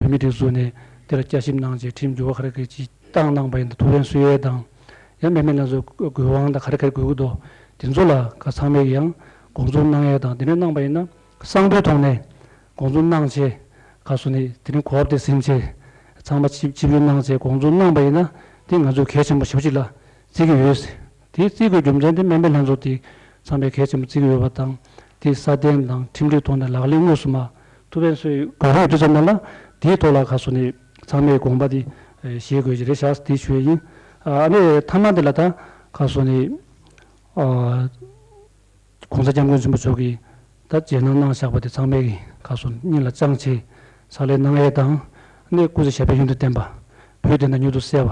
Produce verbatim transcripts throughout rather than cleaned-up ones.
མི་སྒྲིག་འཛུགས་ནས་དེ་ལ་བསྐྱར་ཞིབ་གནང་བྱས་ཁྲིམས་འགྱུར་བ་ག་རེ་ག་རེ་ཅིག་བཏང་གནང་པ་ཡིན་ན་ཐུགས་ཕན་གསོས་ཡས་དང་། ཡང་མེ་མེ་ལ་སོགས་དགོས་དབང་དང་ག་རེ་ག་རེ་དགོས་ཀྱི་འདུག་དེ་ཚོ་ལ་ག་ཚང་མས་ཀྱི་ཡང་དགོངས་ཚུལ་གནང་ཡས་དང་། དེ་འདྲ་གནང་པ་ཡིན་ན་གསང་པོའི་ཐོག་ནས་དགོངས་ཚུལ་གནང་བྱས་ག་སོ་ནས་དེ་རིང་གོ་སྐབས་དེ་ཟིན་བྱས་ཚང་མ་ཆིབས་ཆིབས་བསྒྱུར་གནང་བྱས་དགོངས་ཚུལ་གནང་པ་ཡིན་ན་དེ་ང་ཚོས་གལ་ཆེན་པོ་ཞེ་པོ་ཅིག་ལ་བརྩི་གི་ཡོད། དེ་བརྩི་དགོས་རྒྱུ་མཚན་དེ་སྨན་པའི་ལྷན་ཚོགས་དེ་ཚང་མས་གལ་ཆེན་པོ་བརྩི་གི་ཡོད་པ་དང་། དེ་སྲ་བརྟན་དང་ཁྲིམས་སྒྲིག་ཐོག་ནས་ལག་ལེན་དངོས་སུ་མ་ཐུབ་པའི་སྲོལ་དགོས་མཁོ་ཡོད་དུས་ཙམ་པ་ལ་དེའི་ཐོག་ལ་ག་སོ་ནས་ཚང་མས་དགོངས་པ་དེ་བཞེས་དགོས་ཀྱི་རེད་ཤག་དེ་ཞུ་ཡ་ཡིན། ཨ་ནི་མཐའ་མ་དེ་ལ་ད་ག་སོ་ནས་ཨ་༸གོང་ས་༸སྐྱབས་མགོན་ཆེན་པོ་མཆོག་གིས་ད་རྗེས་གནང་གནང་བཞག་པ་དེ་ཚང་མས་ཀྱི་ག་སོ་སྙིང་ལ་བཅངས་བྱས་ཕྱག་ལས་གནང་ཡས་དང་། ཨ་ནི་སྐུ་ཚེ་ཞབས་པད་ཡུན་དུ་བརྟན་པ། བོད་བདེན་མཐའ་མྱུར་དུ་གསལ་བ།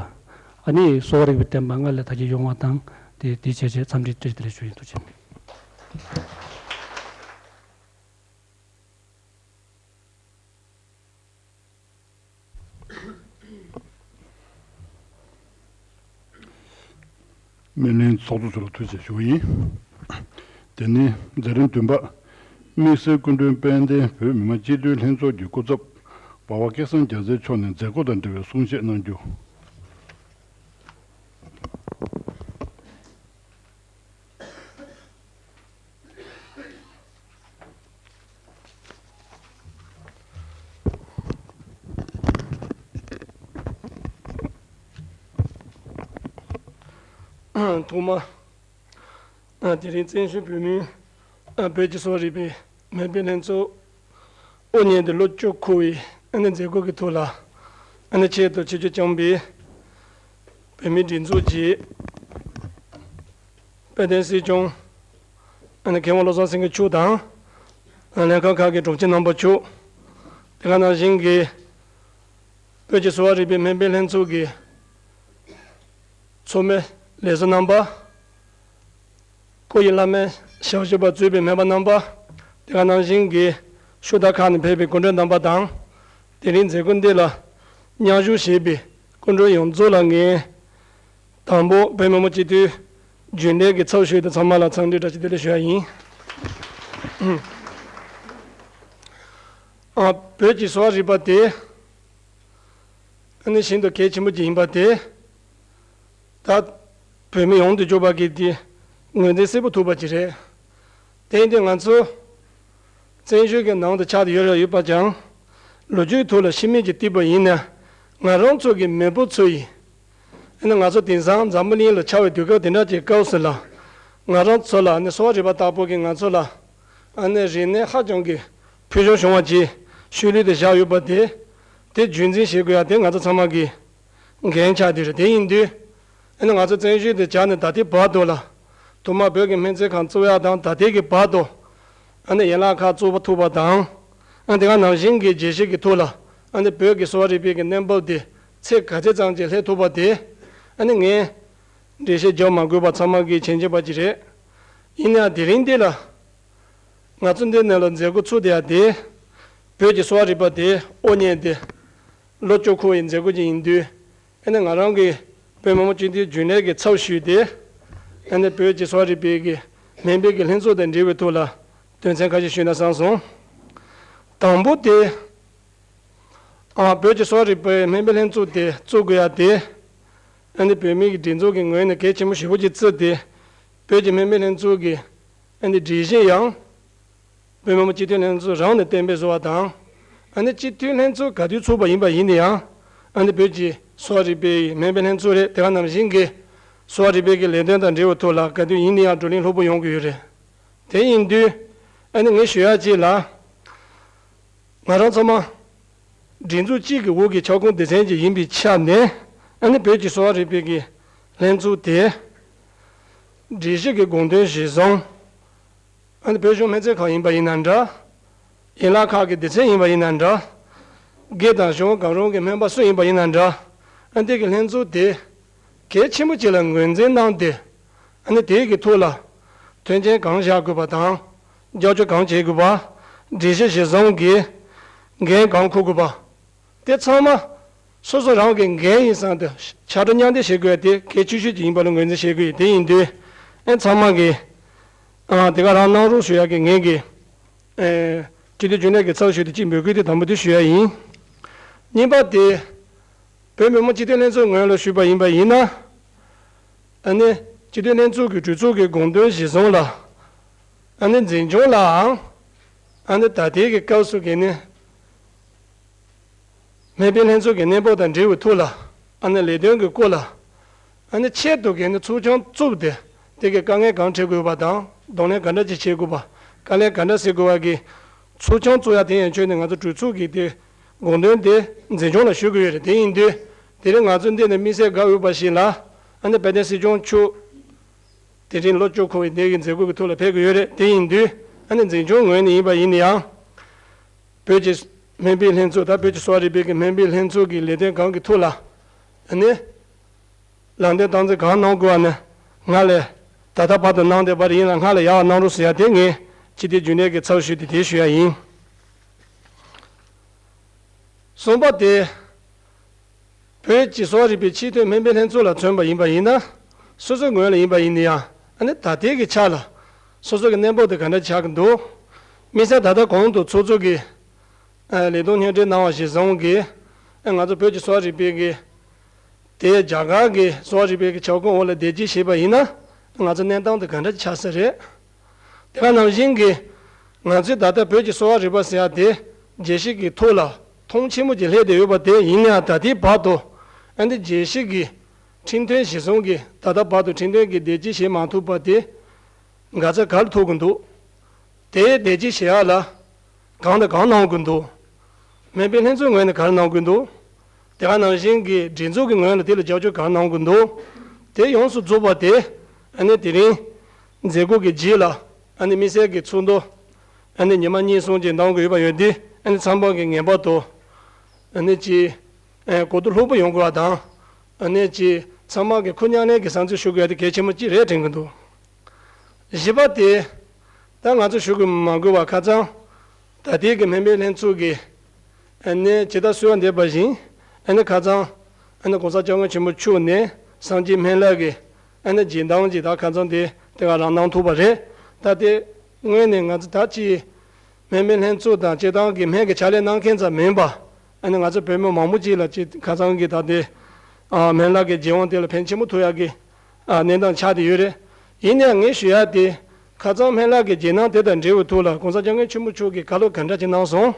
ཨ་ནི་གསོ་བ་རིག་པའི་བསྟན་པ་སྔར་ལས་དར་རྒྱས་ཡོང་བ་དང་། དེ་དེ་བྱས་བྱས་འཚམས་འདྲི་བཀྲ་ཤིས་བདེ་ལེགས་ཞུ་ཡིན། ཐུགས་རྗེ་ཆེ། སྨན་གླིང་ཚོགས་གཙོ་ཚོ་ལ་ཐུགས་རྗེ་ཆེ་ཞུ་བ་ཡིན། དེ་ནས་མཛད་རིམ་བདུན་པ། དམིགས་བསལ་སྐུ་མགྲོན་དཔལ་ལྡན་བོད་མི་མང་སྤྱི་འཐུས་ལྷན་ཚོགས་ཀྱི་སྐུ་ཚབ་འབའ་བ་སྐལ་བཟང་རྒྱལ་མཚན་མཆོག་ནས་མཛད་སྒོ་དང་འབྲེལ་བའི་གསུང་བཤད་གནང་རྒྱུ། ཐོག་མ། དེ་རིང་བཙན་བྱོལ་བོད་མིའི་བོད་ཀྱི་གསོ་བ་རིག་པའི་སྨན་པའི་ལྷན་ཚོགས་དབུ་བརྙེས་ཏེ་ལོ་བཅུ་འཁོར་བའི་ཨ་ནི་མཛད་སྒོ་གི་ཐོག་ལ། ཨ་ནི་ཆེད་དུ་ཆིབས་བསྒྱུར་བསྐྱངས་པའི་བོད་མིའི་སྒྲིག་འཛུགས་ཀྱི་དཔལ་ལྡན་སྲིད་སྐྱོང་། ཨ་ནི་མཁས་དབང་བློ་བཟང་སེང་གེ་མཆོག་དང་། ལས་ཁང་ཁག་གི་དྲུང་ཆེ་རྣམ་པ་མཆོག་དེ་ག་ནང་བཞིན་གྱི་བོད་ཀྱི་གསོ་བ་རིག་པའི་སྨན་པའི་ལྷན་ཚོགས་ཀྱི་ཚོགས་མི་ལས་བཟོ་རྣམ་པ། སྐུ་ཡི་བླ་སྨན་ཞབས་ཞུ་བ་གཙོས་པའི་སྨན་པ་རྣམ་པ། དེ་ག་ནང་བཞིན་གྱི་ཤུགས་དར་ཁག་ནས་ཕེབས་པའི་སྐུ་མགྲོན་རྣམ་པ་དང་། དེ་རིང་མཛད་སྒོ་འདི་ལ་མཉམ་ཞུགས་བྱེད་པའི་སྐུ་མགྲོན་ཡོངས་རྫོགས་ལ་ངས་དང་པོ་བོད་མི་མང་སྤྱི་འཐུས་རྒྱུན་ལས་ཀྱི་ཚབ་ཞུས་ཏེ་ཚང་མ་ལ་འཚམས་འདྲི་བཀྲ་ཤིས་བདེ་ལེགས་ཞུ་ཡ་ཡིན། ཨ། བོད་ཀྱི་གསོ་བ་རིག་པ་དེ། ཨ་ནི་ཤིན་ཏུ་གལ་ཆེན་པོ་ཅིག་ཡིན་པ་དེ། ད་བོད་མི་ཡོངས་སུ་གྱུར་པ་གིས་དེ་ངོས་འཛིན་གསལ་པོ་ཐུབ་པ་ཅིག་རེད། དེ་ཡིན་དུས་ང་ཚོ་བཙན་བྱོལ་གྱི་ནང་དུ་ཆགས་ཏེ་ཡོད་ར་ཡོད་པ་ཀྱང་། ལོ་རྒྱུས་ཐོག་ལ་ཕྱི་མིག་ཅིག་བལྟས་པ་ཡིན་ན། ང་རང་ཚོ་གི་མེས་པོ་ཚོ་ཡིས། ཨ་ནི་ང་ཚོ་དེང་སང་འཛམ་བུ་གླིང་ལ་ཆགས་པའི་དུས་སྐབས་དེ་འདྲ་ཅིག་སྐབས་སུ་ལ། ང་རང་ཚོ་ལ་ཨ་ནི་གསོ་བ་རིག་པ་ལྟ་བུ་གིས་ང་ཚོ་ལ། ཨ་ནི་རིག་གནས་ཧ་ཅང་གི་ཕུལ་བྱུང་བྱུང་བ་ཅིག་ཤུལ་ལུས་དུ་བཞག་ཡོད་པ་དེ། དེ་རྒྱུན་འཛིན་བྱེད་དགོས་ཡ་དེ་ང་ཚོ་ཚང་མ་གི་འགན་ཆགས་བསྡད་རེད། དེ་ཡིན་དུས། ཨ་ནི་ང་ཚོ་བཙན་བྱོལ་དུ་བཅར་ནས་ད་ལྟའི་བར་དུ་ལ། ཐོག་མར་བོད་ཀྱི་སྨན་རྩིས་ཁང་བཙུགས་ཡ་དང་ད་ལྟའི་གི་བར་དུ། ཨ་ནི་ཡན་ལག་ཁག་བཙུགས་པ་ཐུབ་པ་དང་། ཨ་ནི་དེ་ག་ནང་བཞིན་གྱི་རྒྱལ་སྤྱི་གི་ཐོག་ལ། ཨ་ནི་བོད་ཀྱི་གསོ་བ་རིག་པའི་གི་གནས་བབ་དེ་ཚད་ག་ཚད་ཙམ་ཅིག་སླེབས་ཐུབ་པ་དེ། ཨ་ནི་ངས་འགྲེལ་བཤད་རྒྱག་མ་དགོས་པ་ཚང་མ་གིས་མཁྱེན་མཁྱེན་པ་ཅིག་རེད། ཡིན་ནའང་དེ་རིང་འདི་ལ། ང་ཚོ་འདི་ནང་ལ་མཛད་སྒོ་ཚུགས་བསྡད་ཡ་དེ། བོད་ཀྱི་གསོ་བ་རིག་པ་དེ་དབུ་བརྙེས་ཏེ། ལོ་བཅུ་འཁོར་བའི་མཛད་སྒོ་ཅིག་ཡིན་དུས། ཨ་ནི་ང་རང་གིས་བོད་མི་མང་སྤྱི་འཐུས་རྒྱུན་ལས་ཀྱི་ཚབ་ཞུས་ཏེ། ཨ་ནི་བོད་ཀྱི་གསོ་བ་རིག་པའི་གི་སྨན་པའི་གི་ལྷན་ཚོགས་དང་འབྲེལ་བའི་ཐོག་ལ་དོན་ཚན་ཁ་ཤས་ཞུས་ན་བསམ་སོང་། དང་པོ་དེ། ཨ། བོད་ཀྱི་གསོ་བ་རིག་པའི་སྨན་པའི་ལྷན་ཚོགས་དེ་བཙུགས་དགོས་ཡ་དེ། ཨ་ནི་བོད་མིའི་གི་སྒྲིག་འཛུགས་ཀྱི་ངོས་ནས་གལ་ཆེན་པོ་ཞེ་པོ་ཅིག་བརྩིས་ཏེ། བོད་ཀྱི་སྨན་པའི་ལྷན་ཚོགས་ཀྱི་ཨ་ནི་སྒྲིག་གཞི་ཡང་། བོད་མི་མང་སྤྱི་འཐུས་ལྷན་ཚོགས་རང་ནས་གཏན་འབེབས་བཟོ་བ་དང་། ཨ་ནི་སྤྱི་འཐུས་ལྷན་ཚོགས་ག་དུས་ཚུགས་པ་ཡིན་པ་ཡིན་ན་ཡང་། ཨ་ནི་བོད་ཀྱི་གསོ་བ་རིག་པའི་སྨན་པའི་ལྷན་ཚོགས་རེད། དེ་ག་ནང་བཞིན་གྱི་གསོ་བ་རིག་པའི་གི་ལས་དོན་དང་འབྲེལ་བའི་ཐོག་ལ་ག་དུས་ཡིན་ན་ཡང་བགྲོ་གླེང་ལྷུག་པོ་ཡོང་གི་ཡོད་རེད། དེ་ཡིན་དུས། ཨ་ནི་ངས་ཞུ་ཡ་གཅིག་ལ། ང་རང་ཚང་མ་སྒྲིག་འཛུགས་གཅིག་གི་འོག་གི་ཁྱབ་ཁོངས་སྡེ་ཚན་གཅིག་ཡིན་པའི་ཆ་ནས། ཨ་ནི་བོད་ཀྱི་གསོ་བ་རིག་པའི་གི་ལྷན་ཚོགས་དེ་སྒྲིག་གཞི་གི་དགོངས་དོན་གཞིར་བཟུང་། ཨ་ནི་བོད་གཞུང་སྨན་རྩིས་ཁང་ཡིན་པ་ཡིན་ན་འདྲ། ཡན་ལག་ཁག་གི་སྡེ་ཚན་ཡིན་པ་ཡིན་ན་འདྲ། སྒེར་དང་གཞུང་གང་རུང་གི་སྨན་པ་སུ་ཡིན་པ་ཡིན་ན་འདྲ། ཨ་ནི་དེ་གི་ལྷན་ཚོགས་དེ་གལ་ཆེན་པོ་ཅིག་ལ་ངོས་འཛིན་གནང་སྟེ། ཨ་ནི་དེ་གི་ཐོག་ལ་མཐུན་རྐྱེན་གང་བཞག་དགོས་པ་དང་། རྒྱབ་སྐྱོར་གང་བྱེད་དགོས་པ། སྒྲིག་གཞི་གཞིར་བཟུང་གི་འགན་གང་འཁུར་དགོས་པ། དེ་ཚང་མ་སོ་སོ་རང་གི་འགན་ཡིན་བསམ་སྟེ་ཕྱར་གྲུ་མཉམ་འདེགས་བྱེད་དགོས་ཡ་དེ་གལ་ཆེ་ཤོས་ཅིག་ཡིན་པ་ལ་ངོས་འཛིན་བྱེད་དགོས་ཡིན། དེ་ཡིན་དུས། ཨ། ཚང་མ་གིས། ཨ། དེ་ག་རང་གནང་རོགས་ཞུ་ཡ་གི་ངེད་ཀྱི། ཨེ། སྤྱི་འཐུས་རྒྱུན་ལས་ཀྱི་ཚབ་ཞུས་ཏེ་གཅིག་འབོད་སྐུལ་དེ་དང་པོ་དེ་ཞུ་ཡ་ཡིན། གཉིས་པ་དེ། བོད་མི་མང་སྤྱི་འཐུས་ལྷན་ཚོགས་ངོས་ལ་ཞུས་པ་ཡིན་པ་ཡིན་ན། ཨ་ནི་སྤྱི་འཐུས་ལྷན་ཚོགས་ཀྱི་གྲོས་ཚོགས་ཀྱི་དགོངས་དོན་གཞིར་བཟུང་ལ། ཨ་ནི་འཛིན་སྐྱོང་ལའང་། ཨ་ནི་ད་ལྟའི་གི་སྐབས་སུ་གི་ནི། སྨན་པའི་ལྷན་ཚོགས་ཀྱི་གནས་བབ་དང་འབྲེལ་བའི་ཐོག་ལ། ཨ་ནི་ལས་དོན་གྱི་སྐོར་ལ། ཨ་ནི་ཆེད་དུ་གི་ནི་ཚོགས་ཆུང་བཙུགས་ཏེ། དེ་གི་དཀའ་ངལ་གང་འཕྲད་དགོས་པ་དང་གདོང་ལེན་ག་འདྲ་ཅིག་བྱེད་དགོས་པ། དཀའ་ལས་ག་འདྲ་སེལ་དགོས་པ་གི་ཚོགས་ཆུང་བཙུགས་ཡ་དེ་ཡན་ཆོད་ནི་ང་ཚོ་གྲོས་ཚོགས་ཀྱི་དེ་དགོངས་དོན་དེ་འཛིན་སྐྱོང་ལ་ཞུ་གི་ཡོད་རེད། དེ་ཡིན་དུས་དེ་རིང་ང་ཚོ་འདི་ནས་དམིགས་བསལ་དགའ་འོས་པ་ཞིག་ལ། ཨ་ནི་དཔལ་ལྡན་སྲིད་སྐྱོང་མཆོག་དེ་རིང་ལོ་བཅུ་འཁོར་བའི་འདི་གི་མཛད་སྒོ་གི་ཐོག་ལ་ཕེབས་ཀྱི་ཡོད་རེད། དེ་ཡིན་དུས་ཨ་ནི་འཛིན་སྐྱོང་ངོས་ནས་ཡིན་པ་ཡིན་ན་ཡང་། བོད་ཀྱི་སྨན་པའི་ལྷན་ཚོགས་དང་བོད་ཀྱི་གསོ་བ་རིག་པའི་གི་སྨན་པའི་ལྷན་ཚོགས་ཀྱི་ལས་དོན་གང་གི་ཐོག་ལ། ཨ་ནི། ལམ་སྟོན་སྟངས་འཛིན་གང་གནང་དགོས་པ་ནི། ང་ལས། ད་ལྟ་བར་དུ་གནང་བསྡད་པ་རེད། ཡིན་ལ་སྔ་ལ་ཡག་པ་གནང་རོགས་ཟེར་ཡ་དེ་ངས་སྤྱི་བདེ་རྒྱུན་ལས་ཀྱི་ཚབ་ཞུས་ཏེ་དེ་ཞུ་ཡ་ཡིན། གསུམ་པ་དེ། བོད་ཀྱི་གསོ་བ་རིག་པའི་སྤྱི་འཐུས་སྨན་པའི་ལྷན་ཚོགས་ལ་མཚོན་པ་ཡིན་པ་ཡིན་ན། སོ་སོའི་ངོས་ལ་ཡིན་པ་ཡིན་ན་ཡང་། ཨ་ནི་ད་ལྟའི་གི་ཆ་ལ། སོ་སོ་གི་གནས་བབ་དེ་ག་འདྲ་ཆགས་ཀྱི་འདུག་དམིགས་བསལ་ད་ལྟ་གོང་དུ་ཚོགས་གཙོ་གིས། ཨ། ལས་དོན་སྙན་སྒྲོན་གནང་བ་གཞིར་བཟུང་གིས། ཨ། ང་ཚོ་བོད་ཀྱི་གསོ་བ་རིག་པའི་གི། དེ་རྒྱ་གར་གྱི་གསོ་བ་རིག་པའི་གི་ཁྱབ་ཁོངས་འོག་ལ་བསྡད་རྗེས་བྱས་པ་ཡིན་ན། ང་ཚོ་གནས་སྟངས་དེ་ག་འདྲ་ཆགས་ས་རེད། དེ་ག་ནང་བཞིན་གྱི། ང་ཚོས་ད་ལྟ་བོད་ཀྱི་གསོ་བ་རིག་པ་ཟེར་ཡ་དེ་རྒྱལ་སྤྱི་གི་ཐོག་ལ་མཐོང་ཆེན་མོ་ཅིག་སླེབས་བསྡད་ཡོད་པ་དེ་ཡིན་ན་ཡང་ད་ལྟའི་བར་དུ། ཨ་ནི་རྒྱལ་སྤྱི་གི་ཁྲིམས་མཐུན་གཞིར་བཟུང་གི་ད་ལྟ་བར་དུ་ཁྲིམས་མཐུན་གྱི་བསྡད་རྗེས་བྱེད་མ་ཐུབ་པ་དེ། འགག་རྩ་ག་རེ་ཐུག་གི་འདུག་དེའི་བདེ་སྐྱིད་བྱེད་ཡག་ལ་གང་དང་གང་གནང་དགོས་འདུག་སྨན་པའི་ལྷན་ཚོགས་ངོས་ནས་ག་རེ་གནང་དགོས་འདུག་དེ་ག་ནང་བཞིན་གྱི་སྒྲིག་འཛུགས་ཀྱི་ངོས་ལ་དེ་ལ་རྒྱབ་སྐྱོར་ག་རེ་གནང་དགོས་འདུག་དེ་ཡོངས་སུ་རྫོགས་པ་དེ། ཨ་ནི་དེ་རིང་མཛད་སྒོ་གི་རྗེས་ལ། ཨ་ནི་དམིགས་བསལ་གྱི་ཚོགས་འདུ། ཨ་ནི་ཉི་མ་གཉིས་གསུམ་ཅིག་གནང་དགོས་ཡོད་པ་ཡོད་དུས། ཨ་ནི་ཚང་མ་གི་ངེས་པར་དུ། ཨ་ནི་ཅིག་ཨ། གོ་བསྡུར་ལྷུག་པོ་ཡོང་དགོས་པ་དང་། ཨ་ནི་ཅིག་ཚང་མ་གི་ཁུར་མཉམ་ལེན་གྱི་བསམ་ཚུལ་ཞུ་དགོས་ཡ་དེ་གལ་ཆེན་པོ་གཅིག་རེད་དྲན་གྱི་འདུག་བཞི་པ་དེ། ད་ང་ཚོ་ཞུ་དགོས་མ་དགོས་པ་ཁ་སང་། ད་ལྟའི་གི་སྨན་པའི་ལྷན་ཚོགས་ཀྱི། ཨ་ནི་ཇི་ལྟར་གསོལ་བ་འདེབས་པ་བཞིན། ཨ་ནི་ཁ་སང་། ཨ་ནི་༸གོང་ས་༸སྐྱབས་མགོན་ཆེན་པོ་མཆོག་ནས་སངས་རྒྱས་སྨན་བླ་གི། ཨ་ནི་རྗེས་འབྲང་གི་ད་ཁ་སང་དེ་དེ་ག་རང་གནང་ཐུབ་པ་རེད། ད་དེ་དངོས་གནས་ང་ཚོ་ད་ཅི། སྨན་པའི་ལྷན་ཚོགས་དང་སྤྱིར་བཏང་གི་སྨན་གྱི་ཕྱག་ལས་གནང་མཁན་ཙམ་མིན་པ། ཨ་ནི་ང་ཚོ་བོད་མི་མང་པོ་ཅིག་ལ་ཅིག་ཁ་སང་གི་ད་ལྟའི། ཨ། སྨན་བླ་གི་རྗེས་འབྲང་དེ་ལ་ཕན་ཆེན་པོ་ཐོགས་ཡག་གི། ཨ། གནས་སྟངས་ཆགས་བསྡད་ཡོད་རེད། ཡིན་ནའང་ངས་ཞུ་ཡག་དེ། ཁ་སང་སྨན་བླ་གི་རྗེས་གནང་དེ་དང་འབྲེལ་བའི་ཐོག་ལ་༸གོང་ས་༸སྐྱབས་མགོན་ཆེན་པོ་མཆོག་གིས་བཀའ་སློབ་ག་འདྲ་ཅིག་གནང་སོང་།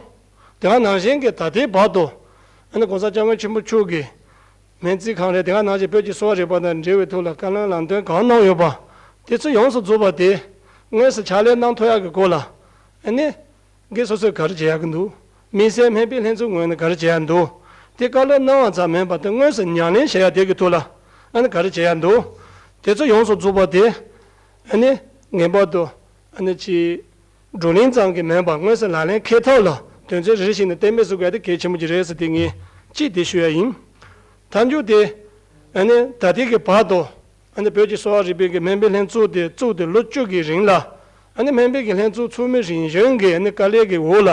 དེ་ག་ནང་བཞིན་གྱི་ད་ལྟའི་བར་དུ། ཨ་ནི་༸གོང་ས་༸སྐྱབས་མགོན་ཆེན་པོ་མཆོག་གིས། སྨན་རྩིས་ཁང་རེད། དེ་ག་ནང་བཞིན་བོད་ཀྱི་གསོ་བ་རིག་པ་དང་འབྲེལ་བའི་ཐོག་ལ་བཀའ་བློན་ལམ་སྟོན་གང་གནང་ཡོད་པ། དེ་ཚོ་ཡོངས་སུ་རྫོགས་པ་དེ། དངོས་སུ་ཕྱག་ལས་གནང་ཐུབ་ཡག་གི་སྐོར་ལ། ཨ་ནི། སྒེར་སོ་སོས་ག་རེ་བྱེད་ཡག་གི་འདུག་དམིགས་བསལ་སྨན་པའི་ལྷན་ཚོགས་ངོས་ནས་ག་རེ་བྱེད་ཡག་འདུག་དེ་བཀའ་སློབ་གནང་བ་ཙམ་མིན་པར་དེ་དངོས་སུ་ཉམས་ལེན་བྱེད་ཡག་དེ་གི་ཐོག་ལ། ཨ་ནི་ག་རེ་བྱེད་ཡག་འདུག་དེ་ཚོ་ཡོངས་སུ་རྫོགས་པ་དེ། ཨ་ནི། ངེས་པར་དུ། ཨ་ནི་ཅིག་བགྲོ་གླེང་ཙམ་གྱིས་མིན་པར་དངོས་སུ་ལག་ལེན་འཁེལ་ཐབས་ལ་དོན་ཚན་རེ་རེ་བཞིན་ནས་གཏན་འབེབས་བཟོ་དགོས་ཡག་དེ་གལ་ཆེན་པོ་ཅིག་རེད་ཟེར་དེ་ངས་གཅིག་དེ་ཞུ་ཡག་ཡིན། མཐའ་མཇུག་དེ། ཨ་ནི་ད་ལྟའི་གི་བར་དུ། ཨ་ནི་བོད་ཀྱི་གསོ་བ་རིག་པའི་གི་སྨན་པའི་ལྷན་ཚོགས་དེ་བཙུགས་ཏེ་ལོ་བཅུ་གི་རིང་ལ། ཨ་ནི་སྨན་པའི་གི་ལྷན་ཚོགས་ཚོགས་མི་རིམ་བྱོན་གྱི་ཨ་ནི་དཀའ་ལས་ཀྱི་འོག་ལ།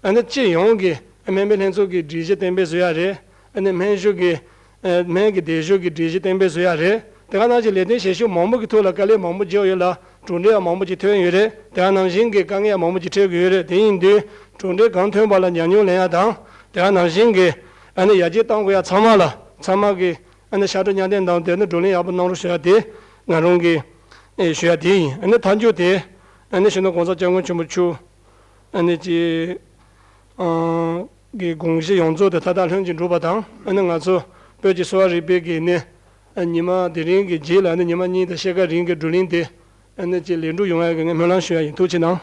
ཨ་ནི་སྤྱི་ཡོངས་ཀྱི་སྨན་པའི་ལྷན་ཚོགས་ཀྱི་སྒྲིག་གཞི་གཏན་འབེབས་བཟོ་ཡག་རེད། ཨ་ནི་སྨན་ཞབས་ཀྱི། ཨ། སྨན་གྱི་སྡེ་ཞབས་ཀྱི་སྒྲིག་གཞི་གཏན་འབེབས་བཟོ་ཡག་རེད། དེ་ག་ནང་བཞིན་ལས་དོན་བྱེད་ཕྱོགས་མང་པོ་གི་ཐོག་ལ་དཀའ་ལས་མང་པོ་བརྒྱབ་ཡོད་ལ། གྲུབ་འབྲས་ཡང་མང་པོ་ཅིག་ཐོན་ཡོད་རེད། དེ་ག་ནང་བཞིན་གྱི་དཀའ་ངལ་ཡང་མང་པོ་ཅིག་འཕྲད་ཀྱི་ཡོད་རེད། དེ་ཡིན་དུས་གྲུབ་འབྲས་གང་ཐོན་པ་ལ་ཉམས་མྱོང་ལེན་ཡག་དང་། དེ་ག་ནང་བཞིན་གྱི། ཨ་ནི་ཡར་རྒྱས་གཏང་དགོས་ཡག་ཚང་མ་ལ་ཚང་མ་གི། ཨ་ནི་ཤར་བགྲོད་གཉའ་སྟེང་བསྡམས་ཏེ་ཨ་ནི་བགྲོ་གླེང་ཡག་པོ་གནང་རོགས་ཞུ་ཡག་དེ་ང་རང་གི། ཨེ། ཞུ་ཡག་དེ་ཡིན། ཨ་ནི་མཐའ་མཇུག་དེ། ཨ་ནི་སྤྱི་ནོར་༸གོང་ས་༸སྐྱབས་མགོན་ཆེན་པོ་མཆོག་ཨ་ནི་ཅིག་ཨང་། གི་དགོངས་གཞི་ཡོངས་རྫོགས་དེ་མཐའ་དག་ལྷུན་གྱིས་འགྲུབ་པ་དང་། ཨ་ནི་ང་ཚོ་བོད་ཀྱི་གསོ་བ་རིག་པའི་གི་ནི། ཨ། ཉི་མ་དེ་རིང་གི་རྗེས་ལ་ཨ་ནི་ཉི་མ་གཉིས་དང་ཕྱེད་ཀ་རིང་གི་བགྲོ་གླེང་དེ། ཨ་ནི་ཅིག་ལེགས་འགྲུབ་ཡོང་ཡག་གི་ངས་སྨོན་ལམ་ཞུ་ཡག་ཡིན། ཐུགས་རྗེ་གནང་།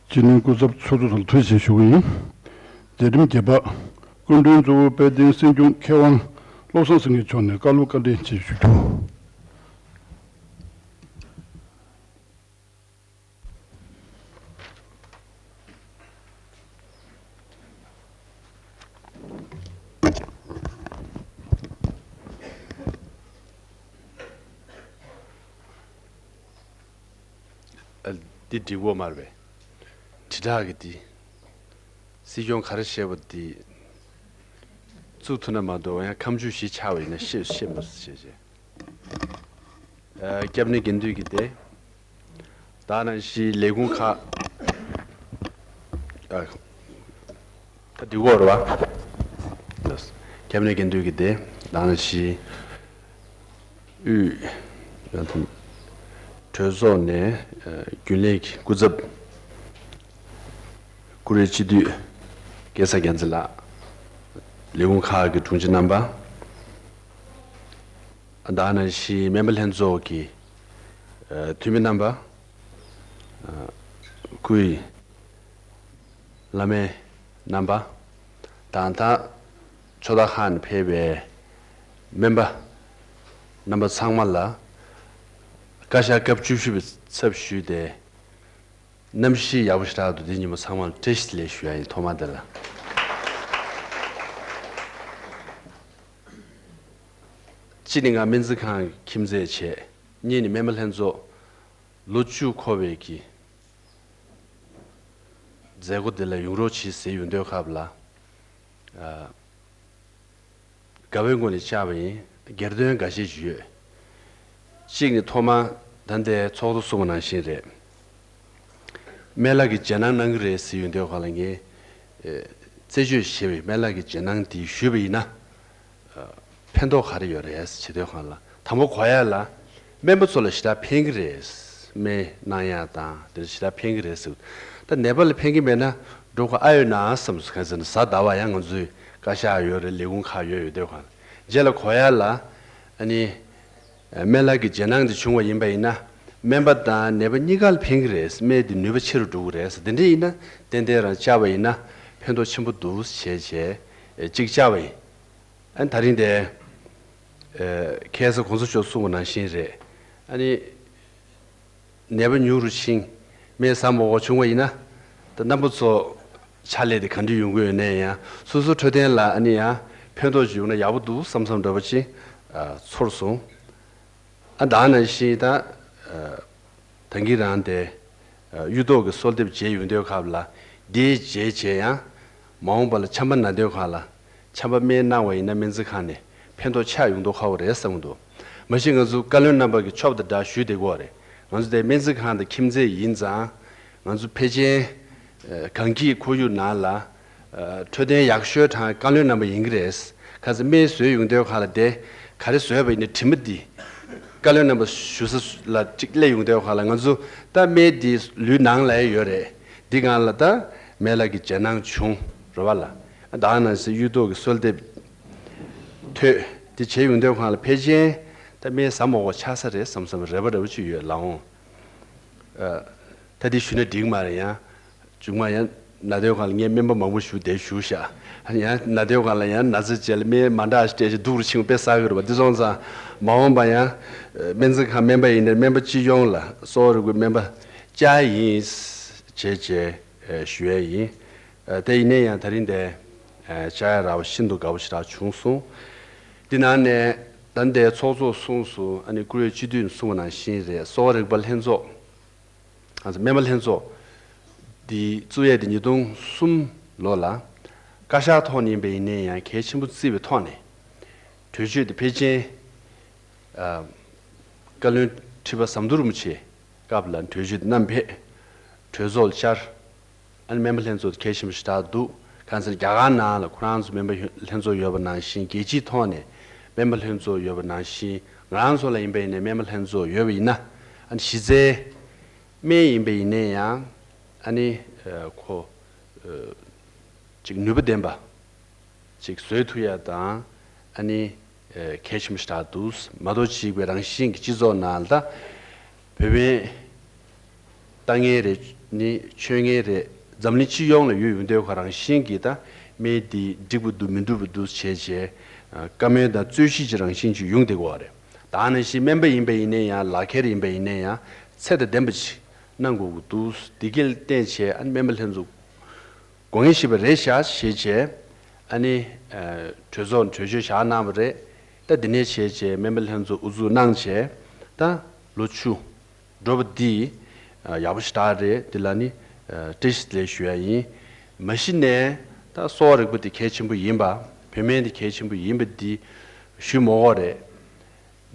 སྤྱི་ནོར་༸སྐུ་ཚབ་ཚོགས་གཙོ་མཆོག་ལ་ཐུགས་རྗེ་ཆེ་ཞུ་གི་ཡིན། མཛད་རིམ་བརྒྱད་པ། སྐུ་མགྲོན་གཙོ་བོ་དཔལ་ལྡན་སྲིད་སྐྱོང་མཁས་དབང་བློ་བཟང་སེང་གེ་མཆོག་ནས་བཀའ་སློབ་བཀའ་འདྲི་ཅིག་ཞུ་རྒྱུ། ཨ། འདི་འགྲིག་གོ་མ་རེད་པས། དྲིལ་བསྒྲགས་ཀྱི་འདི། སྲིད་སྐྱོང་ག་རེ་བཤད་པ་འདི། བཙུགས་ཐུབ་ན་མ་གཏོགས་ཡང་ཁ་མཆུ་ཞིག་ཆགས་པ་ཡིན་ན་ཤེས་ཤེས་མ་ཤེས་ཤེས། ཨ། ཁེ་བྷི་ནེཊ་འགན་འཛིན་གྱི་སྡེ། དེ་ནང་བཞིན་ལས་ཁུངས་ཁག་ཨ། ད་འདི་གོ་རེད་བ། ཁེ་བྷི་ནེཊ་འགན་འཛིན་གྱི་སྡེ། དེ་ནང་བཞིན་དབུས་གྲོས་ཚོགས་ནས་ཨ། རྒྱུན་ལས་ཀྱི་སྐུ་ཚབ། བཀུར་འོས་སྤྱི་འཐུས་སྐལ་བཟང་རྒྱལ་མཚན་ལགས། ལས་ཁུངས་ཁག་གི་དྲུང་ཆེ་རྣམ་པ། དེ་ནང་བཞིན་སྨན་པ་ལྷན་ཚོགས་ཀྱི་ཨ། འཐུས་མི་རྣམ་པ། ཨ། སྐུའི་བླ་སྨན་རྣམ་པ། དང་ད་ཕྱོགས་མཐའ་ཁག་ནས་ཕེབས་པའི་སྨན་པ་རྣམ་པ་ཚང་མ་ལ་བཀའ་ཤག་སྐབས་བཅུ་བཞི་པའི་ཚབ་ཞུས་ཏེ། གནམ་གཤིས་ཡག་པོ་ཞེ་དྲག་འདུག་འདི་ཉིན་མོ་ཚང་མར་བཀྲ་ཤིས་བདེ་ལེགས་ཞུ་ཡ་ཡིན། ཐོག་མ་དེ་ལ། གཅིག་ནི་ང་སྨན་རྩིས་ཁང་གི་ཁྱིམ་མཚེས་བྱས། གཉིས་ནི་སྨན་པ་ལྷན་ཚོགས་ལོ་བཅུ་འཁོར་བའི་གི་མཛད་སྒོ་འདི་ལ་ཡོང་རོགས་གྱིས་ཟེར་ཡོང་དུས་སྐབས་ལ། ཨ། དགའ་བོའི་ངང་ནས་བཅར་བ་ཡིན། སྒེར་དོན་འགའ་ཤས་ཤིག་ཡོད། གཅིག་ནི་ཐོག་མར་ད་ལྟའི་ཚོགས་གཙོ་གསུངས་པ་ནང་བཞིན་རེད། སྨན་བླ་གི་རྗེས་གནང་གནང་གི་རེད་ཟེར་ཡོང་དུས་སྒང་ལ་ངས་ཨེ། རྩད་གཅོད་བྱས་པའི་སྨན་བླ་གི་རྗེས་གནང་འདི་ཞུས་པ་ཡིན་ན། ཨ། ཕན་ཐོགས་ག་རེ་ཡོད་རེད་ཟེར་དུས་སྒང་ལ། དང་པོ་གོ་ཡ་ལ། སྨན་པ་ཚོ་ལ་ཞེ་དྲག་ཕན་གྱི་རེད། སྨན་གནང་ཡ་དང་དེར་ཞེ་དྲག་ཕན་གྱི་རེད་ཟེར། ད་ནད་པ་ལ་ཕན་གྱི་མེད་ན་འགྲོ་དགོས་ཨ་ཡོད་ན་བསམ་སོང་། གང་ཟེར་ན་གཟའ་ཟླ་བ་ཡང་ང་ཚོའི་བཀའ་ཤག་ཡོད་རེད། ལས་ཁུངས་ཁག་ཡོད་ཡོད་དུས་སྒང་ལ། རྗེས་ལ་གོ་ཡ་ལ། ཨ་ནི། སྨན་བླ་གི་རྗེས་གནང་དེ་བྱུང་བ་ཡིན་པ་ཡིན་ན། སྨན་པ་དང་ནད་པ་གཉིས་ཀ་ལ་ཕན་གྱི་རེད། སྨན་དེ་ནུས་པ་ཆེ་རུ་འགྲོ་གི་རེད། དེ་འདྲ་ཡིན་ན་ཏན་ཏན་རང་བཅར་བ་ཡིན་ན་ཕན་ཐོགས་ཆེན་པོ་འདུག་བྱས་བྱས་གཅིག་བཅར་བ་ཡིན། ཨ་ནི་ད་རིང་དེ། ཨ། ཁ་སང་གོང་ས་མཆོག་གསུངས་པ་ནང་བཞིན་རེད། ཨ་ནི། ནད་པ་ཉུང་རུ་ཕྱིན། སྨན་ཟ་མ་དགོས་བྱུང་བ་ཡིན་ན། ད་རྣམ་པ་ཚོ་ཕྱག་ལས་དེ་ག་འདྲ་ཡོང་གི་ཡོད་ན་ཡང་། སོ་སོ་འཕྲོད་བསྟེན་ལ་ཨ་ནི་ཡང་ཕན་ཐོགས་ཅིག་ཡོང་ན་ཡག་པོ་འདུག་བསམ་བསམ་འདྲ་པོ་ཅིག་ཨ། ཚོར་སོང་། ཨ། དེ་ནང་བཞིན་ད། ཨ། ད་གིན་རང་དེ། ཨ། གཡུ་ཐོག་གི་གསོལ་འདེབས་མཇལ་ཡོང་དུས་སྐབས་ལ། འདི་མཇལ་བྱས་ཡང་། མ་འོངས་པ་ལ་ཆམ་པ་ན་དུས་སྒང་ལ། ཆམ་པ་སྨན་གནང་བ་ཡིན་ན་སྨན་རྩིས་ཁང་ནས་ཕན་ཐོགས་ཆགས་ཡོང་མདོག་ཁ་པོ་རེད་བསམ་གྱི་འདུག་མ་གཞི་ང་ཚོ་བཀའ་བློན་རྣམ་པ་གི་ཆོབ་དང་འདྲ་ཞུས་བསྡད་ཀྱི་ཡོད་རེད། ང་ཚོ་དེ་སྨན་རྩིས་ཁང་དང་ཁྱིམ་མཚེས་ཡིན་ཙང་། ང་ཚོ་ཕལ་ཆེར། ཨ། གངས་སྐྱིད་ཁོར་ཡུག་ནང་ལ། ཨ། འཕྲོད་བསྟེན་ཡག་ཤོས་དང་བཀའ་བློན་རྣམ་པ་ཡིན་གྱི་རེད། ཁ་སང་སྨན་བཟོས་ཡོང་དུས་སྒང་ལ་དེ་ག་རེ་བཟོས་པ་ཡིན་ན་དྲི་མ་འདི། བཀའ་བློན་རྣམ་པ་བཞུགས་ས་ལ་གཅིག་སླེབས་ཡོང་དུས་སྒང་ལ། ང་ཚོ་ད་སྨན་འདི་ལུས་ནང་ལ་ཡོད་རེད། འདི་སྒང་ལ་ད་སྨན་བླ་གི་རྗེས་གནང་བྱུང་རེད་བ་ལ། དེ་ནང་བཞིན་གཡུ་ཐོག་གི་གསོལ་འདེབས་ཐོས། དེ་བྱས་ཡོང་དུས་སྒང་ལ་ཕལ་ཆེར་ད་སྨན་ཟ་མ་དགོས་ཆགས་ས་རེད་བསམ་བསམ་རེ་བ་རེ་བ་ཅིག་ཡོད་ལགས་འོང་། ཨ། ད་འདི་ཞུས་ན་འགྲིག་མ་རེད་ཡང་། མཇུག་མ་ཡང་ན་དུས་སྒང་ལ་ངས་སྨན་པ་མང་པོ་ཞུ་བསྡད་བཞུགས་ཤག་ཡང་ན་དུས་སྒང་ལ་ཡང་ན་ཚ་བྱས་ལ་སྨན་མ་འདྲ་ཞིག་སྤྲད་ཞིག་སྡུག་རུ་ཕྱིན་པ་དཔེ་བསགས་ཀྱི་རེད་པ། འདི་སོང་ཙང་མ་འོངས་པ་ཡང་སྨན་རྩིས་ཁང་སྨན་པ་ཡིན་ནའི་སྨན་པ་སྤྱི་ཡོངས་ལ་གསོ་བ་རིག་པའི་སྨན་པ་བཅར་ཡིན་བྱས་བྱས་ཞུ་ཡས་ཡིན། ཨ། དེ་ཡིན་ནའི་ཡང་ད་རིང་དེ། ཨ། བཅར་ཡ་རག་པ་ཤིན་ཏུ་དགའ་པོ་ཞེ་དྲག་བྱུང་སོང་། འདི་ནང་ནས་ད་ལྟའི་ཚོགས་གཙོ་གསུངས་སོང་། ཨ་ནི་བཀུར་འོས་སྤྱི་འཐུས་གསུངས་པ་ནང་བཞིན་རེད། གསོ་བ་རིག་པ་ལྷན་ཚོགས། ཨ། སྨན་པ་ལྷན་ཚོགས་འདི་བཙུགས་ཡས་དེ་ཉིས་སྟོང་གསུམ་ལོ་ལ་བཀའ་ཤག་ཐོག་ནས་ཡིན་པ་ཡིན་ནའི་ཡང་གལ་ཆེན་པོ་བརྩིས་པའི་ཐོག་ནས་གྲོས་ཆོད་དེ་ཕལ་ཆེར། ཨ། བཀའ་བློན་ཁྲི་པ་ཟམ་གདོང་རིན་པོ་ཆེ་སྐབས་ལ་གྲོས་ཆོད་དེ་བསྣམས་ཕེབས། གྲོས་ཚོགས་ལ་བཅར། ཨ་ནི་སྨན་པ་ལྷན་ཚོགས་དེ་གལ་ཆེན་པོ་ཞེ་དྲག་འདུག་གང་ཟེར་ན་རྒྱ་གར་ནང་ལ་ཁོ་རང་ཚོ་སྨན་པ་ལྷན་ཚོགས་ཡོད་པ་ནང་བཞིན། རྒྱལ་སྤྱིའི་ཐོག་ནས་སྨན་པ་ལྷན་ཚོགས་ཡོད་པ་ནང་བཞིན། ང་རང་ཚོ་ལ་ཡིན་པ་ཡིན་ནའི་སྨན་པ་ལྷན་ཚོགས་ཡོད་པ་ཡིན་ན། ཨ་ནི་གཞི་རྩའི་སྨན་ཡིན་པ་ཡིན་ནའི་ཡང་། ཨ་ནི། ཨ། ཁོ། ཨ། ཅིག་ནུས་པ་ལྡན་པ་ཅིག་བཟོ་ཐུབ་ཡ་དང་། ཨ་ནི། ཨ། གལ་ཆེན་པོ་ཞེ་དྲག་འདུག་མ་གཏོགས་གཅིག་པའི་རང་བཞིན་གྱི་སྤྱི་ཚོགས་ནང་ལ་ད་བོད་སྨན་ལྟ་མཁན་རེད། ནི་མཆོད་མཁན་རེད། འཛམ་གླིང་སྤྱི་ཡོངས་ལ་ཡོད་ཡོང་དུས་ཁོ་རང་བཞིན་གྱིས་ད་སྨན་འདི་འགྲིག་པ་འདུག་མི་འགྲིག་པ་འདུག་བྱས་བྱས། ཨ། བཀའ་མོལ་དང་རྩོད་གཞི་ཅིག་རང་བཞིན་ཅིག་ཡོང་བསྡད་ཀྱི་ཡོད་རེད། ད་ནང་བཞིན་སྨན་པ་ཡིན་པ་ཡིན་ནའི་ཡང་། ལག་འཁྱེར་ཡིན་པ་ཡིན་ནའི་ཡང་། ཚད་དང་ལྡན་པ་ཅིག་གནང་དགོས་ཀྱི་འདུག་འདི་ག་ལ་བརྟེན་བྱས་ཨ་ནི་སྨན་པ་ལྷན་ཚོགས་དགོས་ངེས་ཤེས་པ་རེད་ཤག་ཞེས་བྱས། ཨ་ནི། ཨ། གྲོས་ཚོགས་ནས་གྲོས་ཆོད་བཞག་གནང་བ་རེད། ད་འདི་ནས་བྱས་བྱས་སྨན་པ་ལྷན་ཚོགས་དབུ་འཛུགས་གནང་བྱས། ད་ལོ་བཅུ་འགྲོ་བ་འདི། ཨ། ཡག་པོ་ཞེ་དྲག་རེད། འདི་ལ་ནི། ཨ། བཀྲ་ཤིས་བདེ་ལེགས་ཞུ་ཡ་ཡིན། མ་གཞི་ནས་ད་གསོ་བ་རིག་པ་འདི་གལ་ཆེན་པོ་ཡིན་པ། བོད་སྨན་འདི་གལ་ཆེན་པོ་ཡིན་པ་འདི་ཞུ་མི་དགོས་རེད།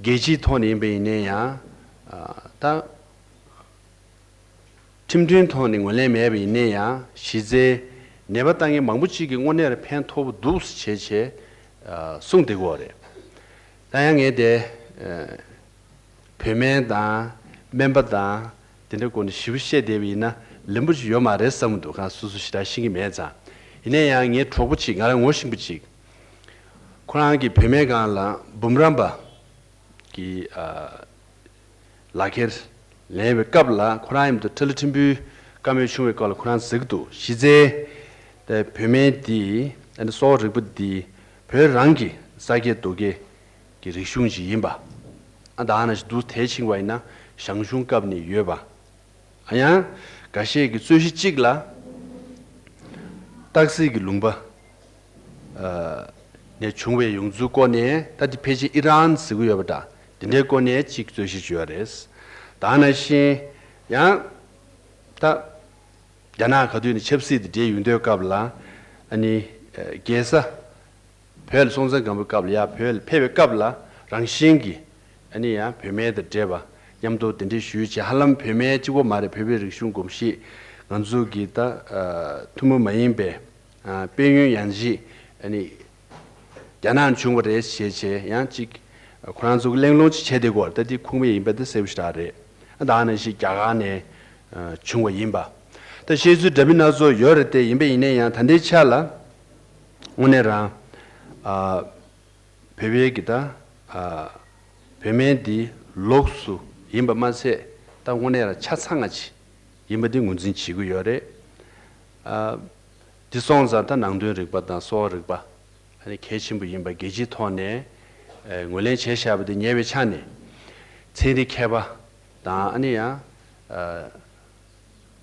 རྒྱལ་སྤྱིའི་ཐོག་ནས་ཡིན་པ་ཡིན་ན་ཡང་ད། ཁྲིམས་མཐུན་ཐོག་ནས་ངོས་ལེན་མེད་པ་ཡིན་ན་ཡང་གཞི་རྩའི་ནད་པ་ལྟ་མཁན་མང་པོ་ཅིག་གིས་དངོས་གནས་ལ་ཕན་ཐོགས་པོ་འདུག་བྱས་བྱས་གསུངས་བསྡད་ཀྱི་ཡོད་རེད། ད་ཡང་ངས་དེ་བོད་སྨན་དང་སྨན་པ་དང་དེ་འདྲ་སྐོར་ནས་ཞིབ་པོ་བཤད་བསྡད་པ་ཡིན་ན་ལེགས་པོ་ཞིག་ཡོད་མ་རེད་བསམ་གྱི་འདུག་ག་སོ་སོ་ཞེ་དྲག་ཤེས་ཀྱི་མེད་ཙང་། ཡིན་ན་ཡང་ངའི་གྲོགས་པོ་ཅིག་ང་རང་ངོ་ཤེས་པ་ཅིག་ཁོ་རང་གིས་བོད་སྨན་ཁང་ལ་འབུམ་རམས་པ་གི་ལག་ཁྱེར་ལེན་པའི་སྐབས་ལ་ཁོ་རང་ཡིན་དུས་ཁྲི་ལ་ཕྲན་བུའི་བཀའ་མོལ་བྱུང་བའི་སྐབས་ལ་ཁོ་རང་ཟེར་གྱི་འདུག་གཞི་རྩའི་བོད་སྨན་འདི་ཨ་ནི་གསོ་བ་རིག་པ་འདི་བོད་རང་གི་ས་སྐྱེས་རྡོ་སྐྱེས་ཀྱི་རིག་གཞུང་ཞིག་ཡིན་པ། ཨ་ད་ཨ་ནི་འདུག་དེ་ཕྱིན་པ་ཡིན་ན་ཞང་ཞུང་སྐབས་ནས་ཡོད་པ། ཡང་འགའ་ཤས་ཀྱི་རྩོད་གཞི་གཅིག་ལ་སྟག་གཟིག་གི་ལུང་པ་ནས་བྱུང་བའི་ཡོང་ཚུལ་སྐོར་ནས་ད་འདི་ཕལ་ཆེར་ཨི་རན་ཟེར་གྱི་ཡོད་པ་འདྲ། འདི་འདྲའི་སྐོར་ནས་གཅིག་རྩོད་གཞི་བྱས་ཡོད་རེད། ད་ནང་བཞིན་ཡང་ད་རྒྱ་ནག་ག་དུས་ནས་ཆབ་སྲིད་དེ་འདྲའི་ཡོང་དུས་སྐབས་ལ་ཨ་ནི་རྒྱལ་ས་བོད་ལ་སྲོང་བཙན་སྒམ་པོའི་སྐབས་ལ་ཡ་བོད་ལ་ཕེབས་པའི་སྐབས་ལ་རང་བཞིན་གྱིས་ཨ་ནི་ཡང་བོད་སྨན་དང་འབྲེལ་བ་མཉམ་དུ་དེ་འདྲའི་ཞུས་བྱས། ཧ་ལམ་བོད་སྨན་གཅིག་པོ་མ་རེད། བོད་པའི་རིག་གཞུང་གོམས་གཤིས་ང་ཚོ་གི་ད་ཐུན་མོང་མ་ཡིན་པའི་དཔལ་ཡོན་ཡང་ཅིག་ཨ་ནི་རྒྱ་ནག་བྱུང་བ་རེད་ཞེས་བྱས་ཡང་ཅིག་ཁོ་རང་ཚོ་གི་གླེང་སློང་ཅིག་བྱས་བསྡད་ཀྱི་ཡོད་རེད། ད་འདི་ཁུངས་མེད་ཡིན་པ་འདི་གསལ་པོ་ཞེ་དྲག་རེད། ད་ནང་བཞིན་རྒྱ་གར་ནས་བྱུང་བ་ཡིན་པ། ད་བཤད་ཚུལ་འདྲ་མིན་སྣ་ཚོགས་ཡོད་རེད་དེ། ཡིན་པ་ཡིན་ན་ཡང་ད་ལྟའི་ཆ་ལ་དངོས་གནས་རང་ཨ་བོད་པའི་གི་ད་ཨ་བོད་སྨན་འདི་ལོགས་སུ་ཡིན་པ་མ་ཚད་ད་དངོས་གནས་རང་ཆ་ཚང་ང་ཅིག་ཡིན་པ་འདི་ངོས་འཛིན་བྱེད་ཀྱི་ཡོད་རེད། ཨ་འདི་སོང་ཙང་ད་ནང་དོན་རིག་པ་དང་གསོ་བ་རིག་པ་ཨ་ནི་གལ་ཆེན་པོ་ཡིན་པ་རྒྱལ་སྤྱིའི་ཐོག་ནས་ཨ་ངོས་ལེན་བྱས་བཞག་པ་འདི་ཉེ་བའི་ཆ་ནས་ཚན་རིག་མཁས་པ་དང་ཨ་ནི་ཡང་ཨ་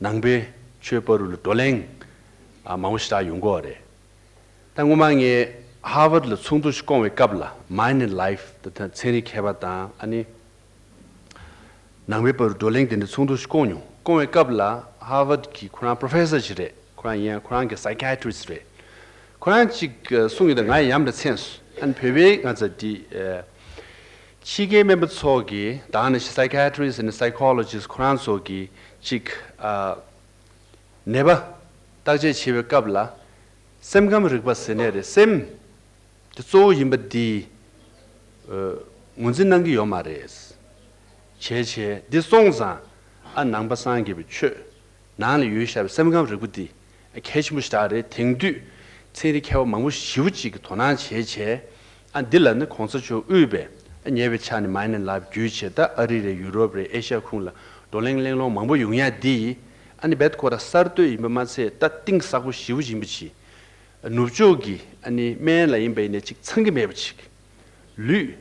ནང་པའི་ཆོས་བར་དུ་ལ་བགྲོ་གླེང་ཨ་མང་པོ་ཞེ་དྲག་ཡོང་གི་ཡོད་རེད། ད་སྔོན་མ་ངས་ཧར་ཝརཌ་ལ་ཚོགས་འདུ་ཞིག་བསྐོངས་པའི་སྐབས་ལ་Mind and Life ད་ལྟ་ཚན་རིག་མཁས་པ་དང་ཨ་ནི་ནང་པའི་བར་བགྲོ་གླེང་དེ་འདྲ་ཚོགས་འདུ་ཞིག་བསྐོངས་མྱོང་། བསྐོངས་པའི་སྐབས་ལ་ཧར་ཝརཌ་གི་ཁོ་རང་པྲོ་ཕེ་སར་ཞིག་རེད། ཁོ་རང་ཡིན་ཡང་ཁོ་རང་གི་སའི་ཀ་ཡ་ཊི་རི་སི་ཊི་རེད། ཁོ་རང་གཅིག་གསུངས་ཡོད། ད་ང་ཡང་ཡ་མ་འདྲ་མཚན་སོང་། ཨ་ནི་བོད་པའི་ང་ཚོ་འདི་ཕྱི་རྒྱལ་སྨན་པ་ཚོ་གི་ད་ནི་སའི་ཀ་ཡ་ཊི་རི་སི་ཊི་ནི་སའི་ཀོ་ལོ་ཇི་སི་ཊི་ཁོ་རང་ཚོ་གི་གཅིག་ནད་པ་བརྟག་དཔྱད་བྱེད་པའི་སྐབས་ལ་སེམས་ཁམས་རིག་པ་ཟེར་ནས་རེད། སེམས་དེ་གཙོ་བོ་ཡིན་པ་འདི་ངོས་འཛིན་གནང་གི་ཡོད་མ་རེད། བྱས་བྱས་འདི་སོང་ཙང་ཨ་ནང་པ་སངས་རྒྱས་པའི་ཆོས་ནང་ལ་ཡོད་བཞག་པའི་སེམས་ཁམས་རིག་པ་འདི་གལ་ཆེན་པོ་ཞེ་དྲག་རེད། དེང་དུས་ཚན་རིག་མཁས་པ་མང་པོ་ཞེ་པོ་ཅིག་གིས་དོ་སྣང་བྱས་བྱས་ཨ་འདི་ལ་ནི་གོང་ས་མཆོག་དབུས་པའི་ཨ་ཉེ་བའི་ཆ་ནས་མ་ཎི་ལབ་བརྒྱུད་བྱས་ད་ཨ་རི་རེད། ཡུ་རོབ་རེད། ཨེ་ཤ་ཡ་ཁུངས་ལ་བགྲོ་གླེང་གླེང་སློང་མང་པོ་ཡོང་ཡ་འདི་ཨ་ནི་རྦད་ཁོ་ར་གསར་གཏོད་ཡིན་པ་མ་ཚད་ད་གཏིང་ཟབ་པོ་ཞེ་པོ་ཅིག་ཡིན་པ་ཅིག་ནུབ་ཕྱོགས་ཀྱི་ཨ་ནི་སྨན་ལ་ཡིན་པ་ཡིན་ན་ཅིག་ཚང་གི་མེད་པ་ཅིག་ལུས་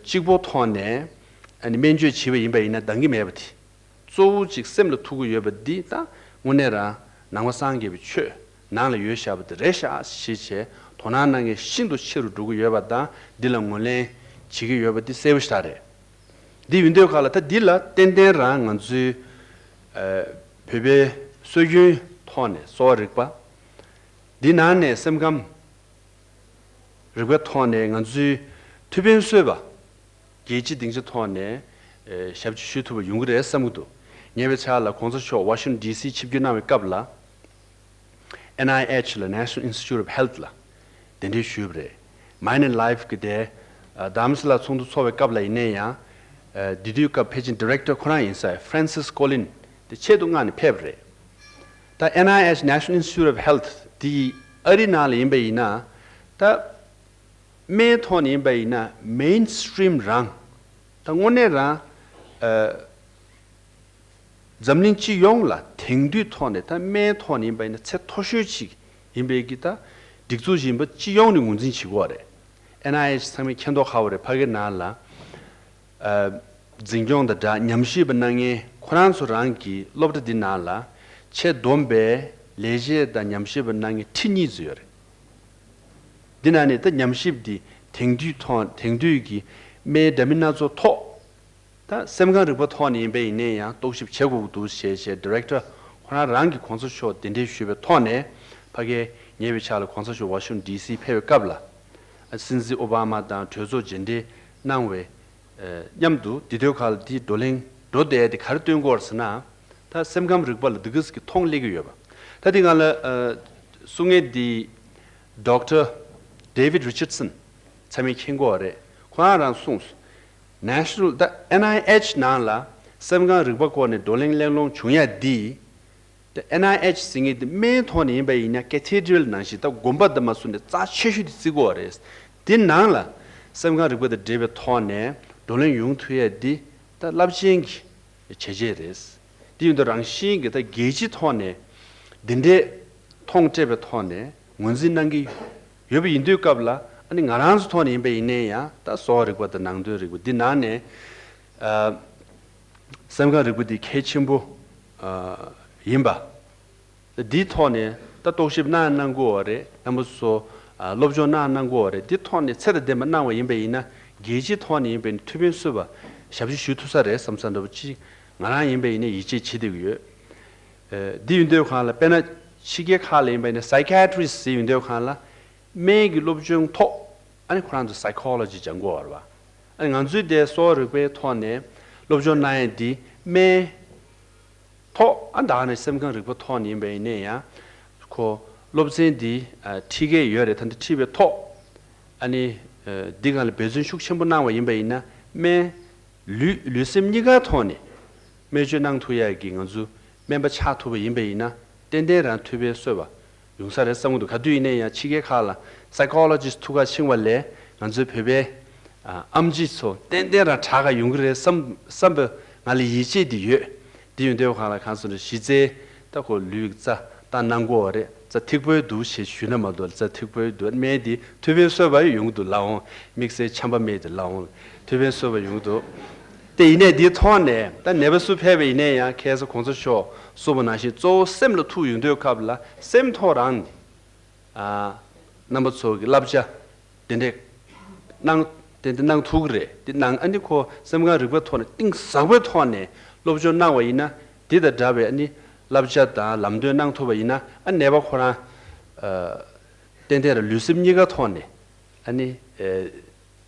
གཅིག་པོ་ཐོག་ནས་ཨ་ནི་སྨན་བཅོས་བྱེད་པ་ཡིན་པ་ཡིན་ན་འདང་གི་མེད་པ་དེ། གཙོ་བོ་གཅིག་སེམས་ལ་ཐུག་གི་ཡོད་པ་འདི་ད་དངོས་གནས་རང་ནང་པ་སངས་རྒྱས་པའི་ཆོས་ནང་ལ་ཡོད་བཞག་པ་དེ་རེད་ཤག་ཞེས་བྱས་དོ་སྣང་གནང་མཁན་ཤིན་ཏུ་ཆེ་རུ་འགྲོ་གི་ཡོད་པ་དང་འདི་ལ་ངོས་ལེན་བྱེད་ཀྱི་ཡོད་པ་འདི་གསལ་པོ་ཞེ་དྲག་རེད། འདི་ཡིན་དུས་ག་ལ་ད་འདི་ལ་ཏན་ཏན་རང་ང་ཚོའི་ཨ་བོད་པའི་སྲོལ་རྒྱུན་ཐོག་ནས་གསོ་བ་རིག་པ་འདི་ནང་ནས་སེམས་ཁམས་རིག་པའི་ཐོག་ནས་ང་ཚོའི་ཐུགས་ཕན་གསོས་པ་རྒྱལ་སྤྱི་སྡིངས་ཆ་ཐོག་ནས་ཨེ་ཞབས་ཕྱི་ཞུ་ཐུབ་པ་ཡོང་གི་རེད་བསམ་གྱི་འདུག་ཉེ་བའི་ཆར་ལ་གོང་ས་མཆོག་ཝ་ཤིང་ཊོན་ཌི་སི་ཆིབས་བསྒྱུར་གནང་བའི་སྐབས་ལ་ཨེན་ཨའི་ཨེཆ་ལ་National Institute of Health ལ་གདན་འདྲེན་ཞུས་པ་རེད། Mind and Life གི་དེ་ཨ་རྡ་རམ་ས་ལ་ཚོགས་འདུ་ཚོགས་པའི་སྐབས་ལ་ཡིན་ན་ཡང་ཨ་དེ་དུས་སྐབས་ཕལ་ཆེར་ཌི་རེག་ཊར་ཁོ་རང་ཡིན་ས་Francis Collin དེ་ཆེད་དུ་མངགས་ནས་ཕེབས་པ་རེད། ད་ཨེན་ཨའི་ཨེཆ་National Institute of Health དེ་ཨ་རི་ནང་ལ་ཡིན་པ་ཡིན་ན་ད་སྨན་ཐོག་ནས་ཡིན་པ་ཡིན་ན་མེན་སི་ཊི་རིམ་རང་ད་དངོས་གནས་རང་ཨ་འཛམ་གླིང་སྤྱི་ཡོངས་ལ་དེང་དུས་ཐོག་ནས་ད་སྨན་ཐོག་ནས་ཡིན་པ་ཡིན་ན་ཚད་མཐོ་ཤོས་ཅིག་ཡིན་པའི་གི་ད་སྒྲིག་འཛུགས་ཤིག་ཡིན་པ་སྤྱི་ཡོངས་ནས་ངོས་འཛིན་བྱེད་ཀྱི་ཡོད་རེད། ཨེན་ཨའི་ཨེཆ་ཚང་མས་མཁྱེན་མདོག་ཁ་པོ་རེད། ཕ་གིའི་ནང་ལ་ཨ་འཛིན་སྐྱོང་དང་སྦྲགས་ཉམས་ཞིབ་པ་གནང་མཁན་ཁོ་རང་ཚོ་རང་གི་སློབ་གྲྭ་འདི་ནང་ལ་ཆེས་བསྡོམས་པའི་ལས་བྱེད་དང་ཉམས་ཞིབ་པ་གནང་མཁན་ཁྲི་གཉིས་ཙམ་ཡོད་རེད། འདི་ནང་ནས་ད་ཉམས་ཞིབ་འདི་དེང་དུས་ཐོག་དེང་དུས་ཀྱི་སྨན་འདྲ་མིན་སྣ་ཚོགས་ཐོག་ད་སེམས་ཁམས་རིག་པ་ཐོག་ནས་ཡིན་པ་ཡིན་ནའི་ཡང་རྟོག་ཞིབ་བྱེད་དགོས་ཀྱི་འདུག་ཞེས་བྱས་ཌི་རེག་ཊར་ཁོ་རང་རང་གིས་གོང་ས་མཆོག་གདན་འདྲེན་ཞུས་པའི་ཐོག་ནས་ཕ་གིའི་ཉེ་བའི་ཆར་ལ་གོང་ས་མཆོག་ཝ་ཤིང་ཊོན་ཌི་སི་ཕེབས་པའི་སྐབས་ལ་ཨ་སྲིད་འཛིན་ཨོ་བྷ་མ་དང་གྲོས་ཚོགས་མཇལ་འཕྲད་གནང་བའི་ མཉམ་དུ་འདི་དུས་ཁ་ལ་འདི་བགྲོ་གླེང་འགྲོ་བསྡད་དེ་ག་རེ་སྟོན་གྱི་ཡོད་རེད་ཟེར་ན། ད་སེམས་ཁམས་རིག་པ་ལ་འདི་ག་ཟིག་གི་མཐོང་སླེབས་ཀྱི་ཡོད་པ། ད་འདི་ང་ལ་གསུང་མཁན་འདི་Doctor David Richardson ཚང་མས་མཁྱེན་གྱི་ཡོད་རེད། ཁོ་རང་རང་གསུངས་སོང་། National ད་ཨེན་ཨའི་ཨེཆ་ནང་ལ་སེམས་ཁམས་རིག་པ་སྐོར་ནས་བགྲོ་གླེང་གླེང་སློང་བྱུང་ཡ་འདི། ད་ཨེན་ཨའི་ཨེཆ་ཟེར་མཁན་དེ་སྨན་ཐོག་ནས་ཡིན་པ་ཡིན་ན་Cathedral ནང་བཞིན་ད་དགོན་པ་དང་མ་སུ་ནས་རྩ་ཆེ་ཤོས་དེ་བརྩི་གི་ཡོད་རེད། དེ་ནང་ལ་སེམས་ཁམས་རིག་པ་དང་འབྲེལ་བའི་ཐོག་ནས་བགྲོ་གླེང་ཡོང་ཐུབ་ཡ་འདི་ད་རླབས་ཆེན་གྱི་བྱས་རྗེས་རེད། དེ་ཡིན་དུས་རང་བཞིན་གྱི་ད་རྒྱལ་སྤྱིའི་ཐོག་ནས་འདི་འདྲའི་མཐོང་སྤྲད་པའི་ཐོག་ནས་ངོས་འཛིན་གནང་གི་ཡོད་པ་ཡིན་དུས་སྐབས་ལ། ཨ་ནི་ང་རང་ཚོ་ཐོག་ནས་ཡིན་པ་ཡིན་ནའི་ཡང་ད་གསོ་བ་རིག་པ་དང་ནང་དོན་རིག་པ་འདི་ནང་ནས་ཨ། སེམས་ཁམས་རིག་པ་འདི་གལ་ཆེན་པོ་ཨ་ཡིན་པ། འདིའི་ཐོག་ནས་ད་རྟོག་ཞིབ་གནང་གནང་དགོས་པ་རེད། རྣམ་པ་ཚོ་ཨ་སློབ་སྦྱོང་གནང་གནང་དགོས་པ་རེད། འདི་ཐོག་ནས་ཚད་དང་ལྡན་པ་གནང་བ་ཡིན་པ་ཡིན་ན་རྒྱལ་སྤྱིའི་ཐོག་ནས་ཡིན་པ་ཡིན་ན་ཐུགས་ཕན་གསོས་པ་ཞབས་ཕྱི་ཞུ་ཐུབ་ས་རེད་བསམ་ས་འདྲ་པོ་ཅིག་ང་རང་ཡིན་པ་ཡིན་ན་ཡིད་ཆེས་བྱེད་བསྡད་ཀྱི་ཡོད། ཨ་འདི་ཡིན་དུས་གང་ལ་དཔེར་ན་ཕྱི་རྒྱལ་ཁག་ལ་ཡིན་པ་ཡིན་ན་Psychiatrist ཟེར་ཡོང་དུས་གང་ལ་སྨན་གྱི་སློབ་སྦྱོང་ཐོག་ཨ་ནི་ཁོ་རང་ཚོ་Psychology སྦྱང་དགོས་པ་རེད་པ། ཨ་ནི་ང་ཚོའི་དེ་གསོ་བ་རིག་པའི་ཐོག་ནས་སློབ་སྦྱོང་གནང་ཡས་འདི་སྨན་ཐོག་ཨ་ད་ནི་སེམས་ཁམས་རིག་པ་ཐོག་ནས་ཡིན་པ་ཡིན་ནའི་ཡང་ཁོ་སློབ་ཚན་འདི་ཨ་ཁྲིད་ཀྱི་ཡོད་རེད། ད་འདི་ཁྲིད་པའི་ཐོག་ཨ་ནི་ཨ་འདི་སྒང་ལ་འབད་བརྩོན་ཤུགས་ཆེན་པོ་གནང་བ་ཡིན་པ་ཡིན་ན་སྨན་ལུས་ལུས་སེམས་གཉིས་ཀ་ཐོག་ནས་སྨན་བཅོས་གནང་ཐུབ་ཡ་གི་ང་ཚོ་སྨན་པ་ཆགས་ཐུབ་པ་ཡིན་པ་ཡིན་ན་ཏན་ཏན་རང་ཐུགས་ཕན་གསོས་པ་ཡོང་ས་རེད་བསམ་གྱི་འདུག་ག་དུས་ཡིན་ནའི་ཡང་ཕྱི་རྒྱལ་ཁག་ལ་Psychologist ཐུགས་ཁག་ཕྱིན་པ་ལས་ང་ཚོའི་བོད་པའི་ཨ་ཨེམ་ཆི་ཚོ་ཏན་ཏན་རང་དྲག་ག་ཡོང་གི་རེད་བསམ་བསམ་པ་ང་ལ་ཡིད་ཆེས་དེ་ཡོད། དེ་ཡོང་དུས་གང་ལ་གང་སོང་རེད། གཞི་རྩའི་ད་ཁོ་ལུས་རྩ་ད་གནང་དགོས་པ་རེད། རྩ་ཐིག་པོའི་འདུག་ཞེས་ཞུས་ན་མ་གཏོགས་རྩ་ཐིག་པོའི་འདུག་སྨན་དེ་ཐུགས་ཕན་གསོས་པ་ཡོང་གི་འདུག་ལབ་འོང་། དམིགས་བསལ་ཆམ་པ་སྨན་དེ་ལབ་འོང་། ཐུགས་ཕན་གསོས་པ་ཡོང་གི་འདུག་དེ་ཡིན་ནའི་འདིའི་ཐོག་ནས་ད་ནད་པ་སུ་ཕེབས་པ་ཡིན་ནའི་ཡང་ཁ་སང་གོང་ས་མཆོག་གསུངས་པ་ནང་བཞིན་གཙོ་བོ་སེམས་ལ་ཐུག་ཡོང་དུས་སྐབས་ལ་སེམས་ཐོག་རང་ནས་ཨ་རྣམ་པ་ཚོ་གི་བསླབ་བྱ་དེ་འདྲས་གནང་དེ་འདྲ་གནང་ཐུབ་ཀྱི་རེད། དེ་ནང་ཨ་ནི་ཁོ་སེམས་ཁམས་རིག་པའི་ཐོག་ནས་གཏིང་ཟབ་པོའི་ཐོག་ནས་སློབ་སྦྱོང་གནང་བ་ཡིན་ན་དེ་དང་འདྲ་བའི་ཨ་ནི་བསླབ་བྱ་དང་ལམ་སྟོན་གནང་ཐུབ་པ་ཡིན་ན་ཨ་ནད་པ་ཁོ་རང་ཨ་ཏན་ཏན་ར་ལུས་སེམས་གཉིས་ཀ་ཐོག་ནས་ཨ་ནི་ཨ་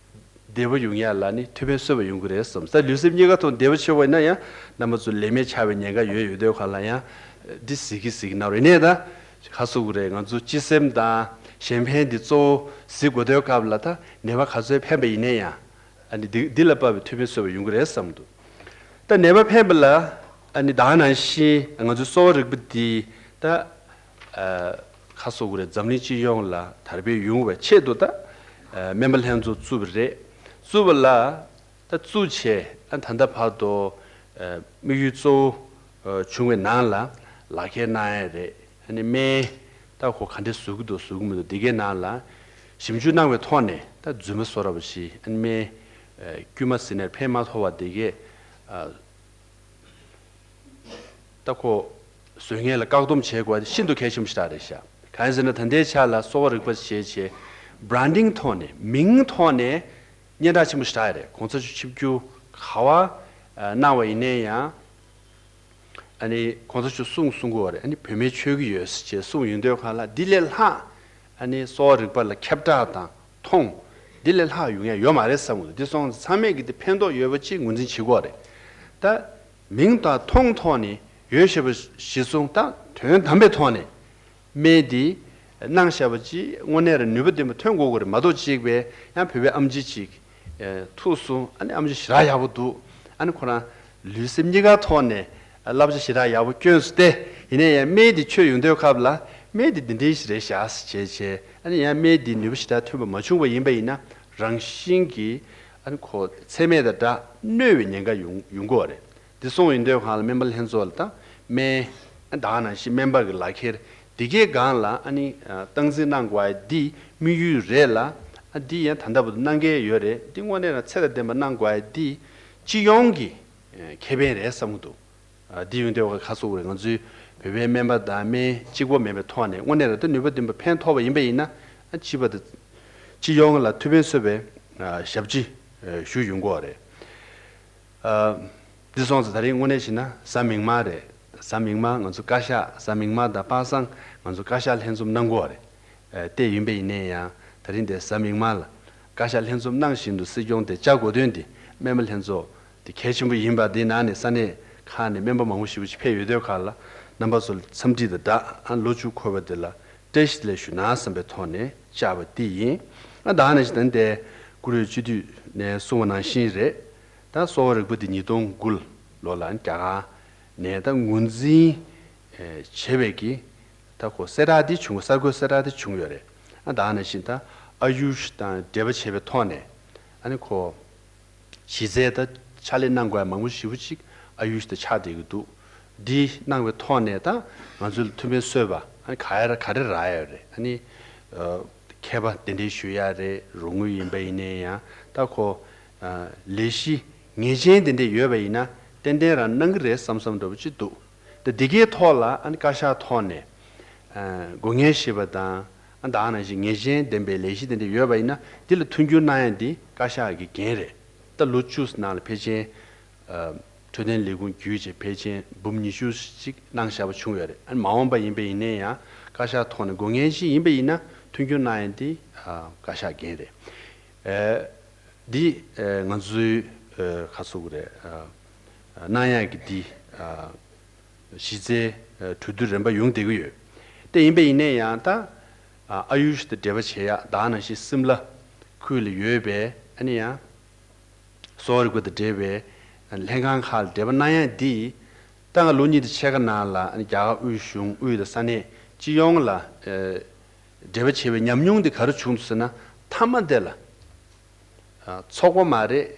བདེ་པོ་ཡོང་ཡ་ལ་ནི་ཐུགས་ཕན་གསོས་པ་ཡོང་གི་རེད་བསམ། ད་ལུས་སེམས་གཉིས་ཀ་ཐོག་བདེ་པོ་ཆེ་བ་ཡིན་ན་ཡང་རྣམ་པ་ཚོ་ལས་མེད་ཆགས་པའི་ཉེན་ཁ་ཡོད་ཡོད་དུས་ག་ལ་ཡང་འདི་གཟིགས་ཀྱི་གཟིགས་ཀྱི་ན་རེ་ནས་ད་ཁ་གསོ་གི་རེད། ང་ཚོ་སྤྱི་སེམས་དང་གཞན་ཕན་འདི་གཙོ་བོ་གཟིགས་དགོས་དུས་སྐབས་ལ་ད་ནད་པ་ག་ཚོད་ཕན་པ་ཡིན་ནའི་ཡང་ཨ་ནི་འདི་འདི་ལ་དཔག་པའི་ཐུགས་ཕན་གསོས་པ་ཡོང་གི་རེད་བསམ་འདུག་ད་ནད་པ་ཕན་པ་ལ་ཨ་ནི་ད་ག་ནང་བཞིན་ང་ཚོའི་གསོ་བ་རིག་པ་འདི་ད་ཨ་ཁ་གསོ་གི་རེད། འཛམ་གླིང་སྤྱི་ཡོངས་ལ་དར་སྤེལ་ཡོང་བའི་ཆེད་དུ་ད་ཨ་སྨན་པ་ལྷན་ཚོགས་བཙུགས་པ་རེད། བཙུགས་པ་ལ་ད་བཙུགས་བྱས་ཨ་ད་ལྟ་བར་དུ་ཨ་དམིགས་ཡུལ་གཙོ་བོ་ཨ་བྱུང་བའི་ནང་ལ་ལག་ཁྱེར་གནང་ཡས་རེད། ཨ་ནི་སྨན་ད་ཁོ་ག་འདྲས་བཟོ་གི་འདུག་བཟོ་གི་མི་འདུག་འདི་གའི་ནང་ལ་ཞིབ་འཇུག་གནང་བའི་ཐོག་ནས་ད་རྫུན་མ་བཟོ་འདྲ་པོ་ཞིག་ཨ་ནི་སྨན་ཨ་དཀྱུས་མ་ཟེར་ནས་ཕན་མ་ཐོགས་པ་འདི་གས་ཨ་ད་ཁོ་བཟོ་མཁན་ལ་བཀག་སྡོམ་བྱེད་དགོས་པ་ཤིན་ཏུ་གལ་ཆེན་པོ་ཞིག་རེད་ཤག་གང་ཡིན་ཟེར་ན་ད་ལྟའི་ཆ་ལ་གསོ་བ་རིག་པ་ཞེས་བྱས་བྷ་རན་ཌིང་ཐོག་ནས་མིང་ཐོག་ནས་སྙན་གྲགས་ཆེན་པོ་ཞིག་རེད། གོང་ས་མཆོག་ཆིབས་བསྒྱུར་ག་བ་གནང་བ་ཡིན་ནའི་ཡང་ཨ་ནི་གོང་ས་མཆོག་གསུང་གསུང་གི་ཡོད་རེད། ཨ་ནི་བོད་མིའི་ཆོས་ཀྱི་ཡོད་ཟེར་བྱས་གསུང་ཡོང་དུས་གང་ལ་འདི་ལས་ལྷག་ཨ་ནི་གསོ་བ་རིག་པ་ལ་ཁྱབ་བསྒྲགས་དང་མཐོང་འདི་ལས་ལྷག་ཡོང་ཡ་ཡོད་མ་རེད་བསམ་གི་འདུག་འདི་སོང་ཙང་ཚང་མས་ཀྱི་འདི་ཕན་ཐོགས་ཡོད་པ་ཅིག་ངོས་འཛིན་བྱེད་དགོས་རེད། ད་མིང་དང་མཐོང་ཐོག་ནས་ཡོད་ཞེས་པ་གཞི་བཟུང་ད་དོན་དམ་པའི་ཐོག་ནས་སྨན་འདི་གནང་བཞག་པ་ཅིག་དངོས་གནས་རང་ནུས་པ་ལྡན་པ་ཐོན་དགོས་ཀྱི་རེད་མ་གཏོགས་ཅིག་པས་ཡང་བོད་པའི་ཨེམ་ཆི་ཅིག་ཐུག་སོང་། ཨ་ནི་ཨེམ་ཆི་ཞེ་དྲག་ཡག་པོ་འདུག་ཨ་ནི་ཁོ་རང་ལུས་སེམས་གཉིས་ཀ་ཐོག་ནས་བསླབ་བྱ་ཞེ་དྲག་ཡག་པོ་བསྐྱོན་སོང་སྟེ་ཡིན་ནའི་ཡང་སྨན་འདི་མཆོད་ཡོང་དུས་སྐབས་ལ་སྨན་འདི་འདི་འདྲའི་ཞིག་རེད་ཤག་ཟེར་བྱས་བྱས་ཨ་ནི་ཡང་སྨན་འདི་ནུས་པ་ཞེ་དྲག་ཐོན་པ་མ་བྱུང་བ་ཡིན་པ་ཡིན་ན་རང་བཞིན་གྱིས་ཨ་ནི་ཁོ་ཚད་མེད་དང་འདྲ་གནོད་པའི་ཉེན་ཁ་ཡོང་ཡོང་གི་ཡོད་རེད། འདི་སོང་ཡོང་དུས་གང་ལ་སྨན་པ་ལྷན་ཚོགས་ལ་ད་སྨན་ད་ག་ནང་བཞིན་སྨན་པ་གི་ལག་ཁྱེར་འདི་གའི་སྒང་ལ་ཨ་ནི་སྟངས་འཛིན་གནང་དགོས་ཡ་འདི་དམིགས་ཡུལ་རེད་ལ་ཨ་འདི་ཡང་ད་ལྟ་བར་དུ་གནང་གི་ཡོད་རེད། འདི་དངོས་གནས་རང་ཚད་དང་ལྡན་པ་གནང་དགོས་ཡ་འདི་སྤྱི་ཡོངས་ཀྱི་ཁེ་ཕན་རེད་བསམ་གྱི་འདུག་འདི་ཡོང་དུས་ཁ་གསོ་རེད། ང་ཚོའི་བོད་པའི་སྨན་པ་དང་སྨན་གཅིག་པོ་མིན་པའི་ཐོག་ནས་དངོས་གནས་རང་ད་ནུས་པ་ལྡན་པ་ཕན་ཐོགས་པ་ཡིན་པ་ཡིན་ན་ཨ་སྤྱི་པ་དང་སྤྱི་ཡོངས་ལ་ཐུགས་ཕན་གསོས་པའི་ཞབས་ཕྱི་ཞུ་ཡོང་གི་ཡོད་རེད། ཨ། འདི་སོང་ཙང་ད་རིང་དངོས་གནས་བྱས་ན་གཟའ་མིག་དམར་རེད། གཟའ་མིག་དམར་ང་ཚོ་བཀའ་ཤག་གཟའ་མིག་དམར་དང་པ་སངས་ང་ཚོ་བཀའ་ཤག་ལྷན་འཛོམས་གནང་གི་ཡོད་རེད། ཨ། དེ་ཡིན་པ་ཡིན་ནའི་ཡང་ད་རིང་དེ་གཟའ་མིག་དམར་ལ་བཀའ་ཤག་ལྷན་འཛོམས་གནང་བཞིན་དུ་སྲིད་སྐྱོང་དེ་བཅར་དགོས་དོན་དེ་ སྨན་པ་ལྷན་ཚོགས་དེ་གལ་ཆེན་པོ་ཡིན་པ། དེའི་ནང་ནས་ས་གནས་ཁག་ནས་སྨན་པ་མང་པོ་ཞེ་པོ་ཅིག་ཕེབས་ཡོད་དུས་ཁག་ལ། རྣམ་པ་ཚོ་ལ་འཚམས་འདྲི་དང་སྦྲགས། ཨ། ལོ་མཇུག་འཁོར་བ་དེ་ལ་བཀྲ་ཤིས་བདེ་ལེགས་ཞུ་ན་བསམ་པའི་ཐོག་ནས་བཅར་བ་དེ་ཡིན། ཨ། ད་ནང་བཞིན་ད་ལྟའི་ཀུ་རེ་སྤྱི་འཐུས་ནས་གསུངས་པ་ནང་བཞིན་རེད། ད་གསོ་བ་རིག་པ་འདི་ཉིས་སྟོང་དགུ་ལོ་ལ་རྒྱ་གར་ནས་ད་ངོས་འཛིན་བྱས་པའི་གི་ད་ཁོ་གསལ་བསྒྲགས་དེ་བྱུང་། གསར་འགོད་གསལ་བསྒྲགས་དེ་བྱུང་ཡོད་རེད། ཨ། ད་ནང་བཞིན་ད་ཨ་ཡུཤ་དང་འབྲེལ་བ་བྱས་པའི་ཐོག་ནས། ཨ་ནི་ཁོ་གཞི་རྩའི་ད་ཕྱག་ལས་གནང་དགོས་ཡ་མང་པོ་ཞེ་པོ་ཅིག་ཨ་ཡུཤ་དེ་ཆགས་བསྡད་ཀྱི་འདུག། འདི་གནང་བའི་ཐོག་ནས་ད་ང་ཚོ་ལ་ཐུགས་ཕན་གསོས་པ། ཨ་ནི་ག་ཡ་ར་ག་རེ་རག་ཡོད་རེད། ཨ་ནི། ཨ། མཁས་པ་གདན་འདྲེན་ཞུ་ཡ་རེད། རོགས་དངུལ་ཡིན་པ་ཡིན་ནའི་ཡང་། ད་ཁོ། ཨ། ལས་གཞི་ངེས་ཅན་དེ་འདྲ་ཡོད་པ་ཡིན་ན་ཏན་ཏན་རང་གནང་གི་རེད་བསམ་བསམ་འདྲ་པོ་ཅིག་འདུག། ད་འདི་གའི་ཐོག་ལ། ཨ་ནི་བཀའ་ཤག་ཐོག་ནས། ཨ། དགོས་ངེས་ཤེས་པ་དང་། ཨ། ད་ནང་བཞིན་ངེས་ཅན་ལྡན་པའི་ལས་གཞི་དེ་འདྲ་ཡོད་པ་ཡིན་ན། འདི་ལ་མཐུན་འགྱུར་གནང་ཡ་འདི་བཀའ་ཤག་གི་འགན་རེད། ད་ལོ་བཅུ་ནང་ལ་ཕལ་ཆེར། ཨ། འཕྲོད་བསྟེན་ལས་ཁུངས་བརྒྱུད་བྱས་ཕལ་ཆེར་འབུམ་ཉི་ཤུ་ཅིག་གནང་བཞག་པ་བྱུང་ཡོད་རེད། ཨ་ནི་མ་འོངས་པ་ཡིན་པ་ཡིན་ནའི་ཡང་བཀའ་ཤག་ཐོག་ནས་དགོས་ངེས་ཤིག་ཡིན་པ་ཡིན་ན་མཐུན་འགྱུར་གནང་ཡ་འདི། ཨ། བཀའ་ཤག་འགན་རེད། ཨ། འདི། ཨ། ང་ཚོའི། ཨ། ག་རེ་ཟེར་དགོས་རེད། ཨ། གནང་ཡག་གི་འདི། ཨ། གཞི་རྩའི། ཨ། གྲོས་བསྡུར་རིམ་པ་ཡོང་བསྡད་ཀྱི་ཡོད། དེ་ཡིན་པ་ཡིན་ནའི་ཡང་ད། ཨ། ཨ་ཡུཤ་དང་འབྲེལ་བ་བྱེད་ཡག་ད་ནང་བཞིན་སིམ་ལ་ཁུལ་ལ་ཡོད་པའི། ཨ་ནི་ཡང་གསོ་བ་རིག་པ་དང་འབྲེལ་བའི་ལྷན་ཁང་ཁག་ལ་འབྲེལ་བ་གནང་ཡག་འདི། ད་ང་ལོ་གཉིས་དང་ཕྱེད་ཀ་ནང་ལ། ཨ་ནི་རྒྱ་གར་དབུས་གཞུང་དབུས་དང་ས་གནས་སྤྱི་ཡོངས་ལ། ཨ། འབྲེལ་བ་བྱས་པའི་ཉམས་མྱོང་འདི་ག་རེ་བྱུང་འདུག་ཟེར་ན། མཐའ་མ་དེ་ལ། ཨ། ཚོགས་པ་མ་རེད།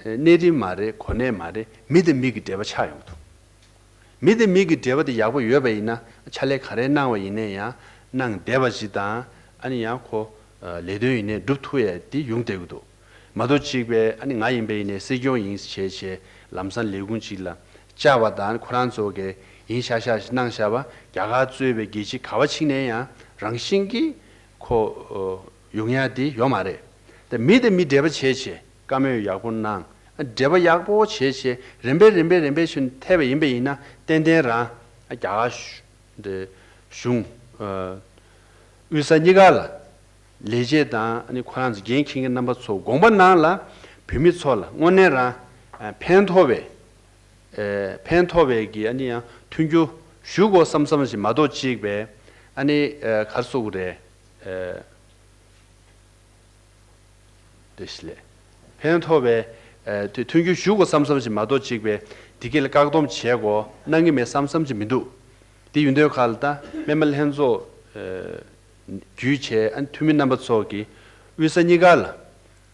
ཨ། གནས་རིམ་མ་རེད། གོ་གནས་མ་རེད། མི་དང་མི་གི་འབྲེལ་བ་ཆགས་ཡོང་གི་འདུག། མི་དང་མི་གི་འབྲེལ་བ་དེ་ཡག་པོ་ཡོད་པ་ཡིན་ན། ཕྱག་ལས་ག་རེ་གནང་བ་ཡིན་ནའི་ཡང་གནང་བདེ་བ་ཅིག་དང་། ཨ་ནི་ཡང་ཁོ། ཨ། ལས་དོན་ཡིན་ནའི་སྒྲུབ་ཐུབ་ཡ་དེ་ཡོང་བསྡད་ཀྱི་འདུག། མ་གཏོགས་གཅིག་པའི། ཨ་ནི་ང་ཡིན་པ་ཡིན་ནའི་སྲིད་སྐྱོང་ཡིན་བྱས་བྱས་ལམ་སང་ལས་ཁུངས་གཅིག་ལ་བཅར་བ་དང་། ཁོ་རང་ཚོ་གིས་ཡིན་ཤག་ཤག་ཅིག་གནང་བཞག་པ། རྒྱ་གར་གཙོས་པའི་རྒྱལ་སྤྱི་ག་པར་ཕྱིན་ནའི་ཡང་རང་བཞིན་གྱིས་ཁོ། ཨ། ཡོང་ཡ་དེ་ཡོད་མ་རེད། ད་མི་དང་མི་འབྲེལ་བ་བྱས་བྱས་བཀའ་མོལ་ཡག་པོ་གནང་། ཨ། འབྲེལ་བ་ཡག་པོ་བྱས་བྱས་རིམ་པས་རིམ་པས་རིམ་པས་བྱས་ནས་ཐེབས་པ་ཡིན་པ་ཡིན་ན་ཏན་ཏན་རང་། ཨ། རྒྱ་གར་གཞུ། འདི་གཞུང་། ཨ། དབུས་ས་གཉིས་ཀ་ལ་ལས་བྱེད་དང་། ཨ་ནི་ཁོ་རང་ཚོ་འགན་འཁྱེར་མཁན་རྣམ་པ་ཚོ་དགོངས་པ་གནང་ལ། བོད་མི་ཚོ་ལ་དངོས་གནས་རང་། ཨ། ཕན་ཐོགས་པའི། ཨ། ཕན་ཐོགས་པའི་གི། ཨ་ནི་ཡང་མཐུན་འགྱུར་ཞུ་དགོས་བསམ་བསམ་ཞིག་མ་གཏོགས་གཅིག་པའི། ཨ་ནི། ཨ། ག་རེ་ཟེར་དགོས་རེད། ཨ། བདེ་ཞིག་ལས། ཕན་ཐོགས་པའི། ཨ། དེ་མཐུན་འགྱུར་ཞུ་དགོས་བསམ་བསམ་ཞིག་མ་གཏོགས་གཅིག་པའི་དེ་ག་ལ་བཀག་སྡོམ་བྱེད་དགོས། གནང་གི་མེད་བསམ་བསམ་ཞིག་མི་འདུག། དེ་ཡིན་དུས་ཁ་ལ་ད་སྨན་པ་ལྷན་ཚོགས། ཨ། བརྒྱུད་བྱས། ཨ། འཐུས་མི་རྣམ་པ་ཚོ་གིས་དབུས་ས་གཉིས་ཀ་ལ།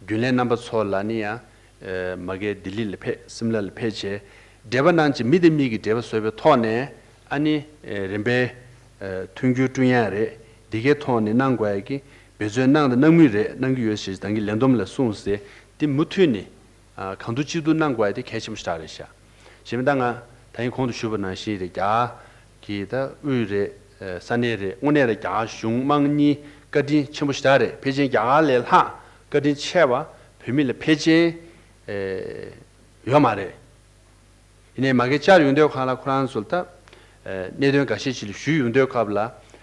རྒྱུན་ལས་རྣམ་པ་ཚོ་ལ་ནི་ཡང་། ཨ། མ་གིར་ལྡི་ལི་ལ་ཕེབས། སིམ་ལ་ལ་ཕེབས་བྱས་འབྲེལ་བ་གནང་བྱས། མི་དང་མི་གི་འབྲེལ་བ་བཟོས་པའི་ཐོག་ནས། ཨ་ནི། ཨ། རིམ་པས། ཨ། མཐུན་འགྱུར་བསྐྲུན་ཡ་རེད། འདི་གའི་ཐོག་ནས་གནང་དགོས་ཡ་གི་འབད་བརྩོན་གནང་དང་གནང་མུས་རེད། གནང་གི་ཡོད་ཞེས་ད་གིན་ལས་བསྡོམས་ལ་གསུངས་ཟེར། འདི་མུ་མཐུད་ནས། ཨ། གང་ཐུབ་ཅི་ཐུབ་གནང་དགོས་ཡ་དེ་གལ་ཆེན་པོ་ཞེ་དྲག་རེད་ཤག། གཞན་མི་ད་ང་ད་ཡིན་གོང་དུ་ཞུས་པ་ནང་བཞིན་རེད། རྒྱ་གར་གྱི་ད་དབུས་རེད། ཨ། ས་གནས་རེད། དངོས་གནས་རེད། རྒྱ་གར་གཞུང་དམངས་གཉིས་བཀའ་དྲིན་ཆེན་པོ་ཞེ་དྲག་རེད། ཕལ་ཆེར་རྒྱ་གར་ལས་ལྷག་བཀའ་དྲིན་ཆེ་བ་བོད་མི་ལ་ཕལ་ཆེར། ཨ། ཡོད་མ་རེད། ཡིན་ནའི་མ་གིར་བཅར་ཡོང་དུས་ཁ་ལ་ཁོ་རང་ཚོ་ལ་ད། ཨ། གནད་དོན་འགའ་ཤས་ཅིག་ལ་ཞུས་ཡོང་དུས་སྐབས་ལ།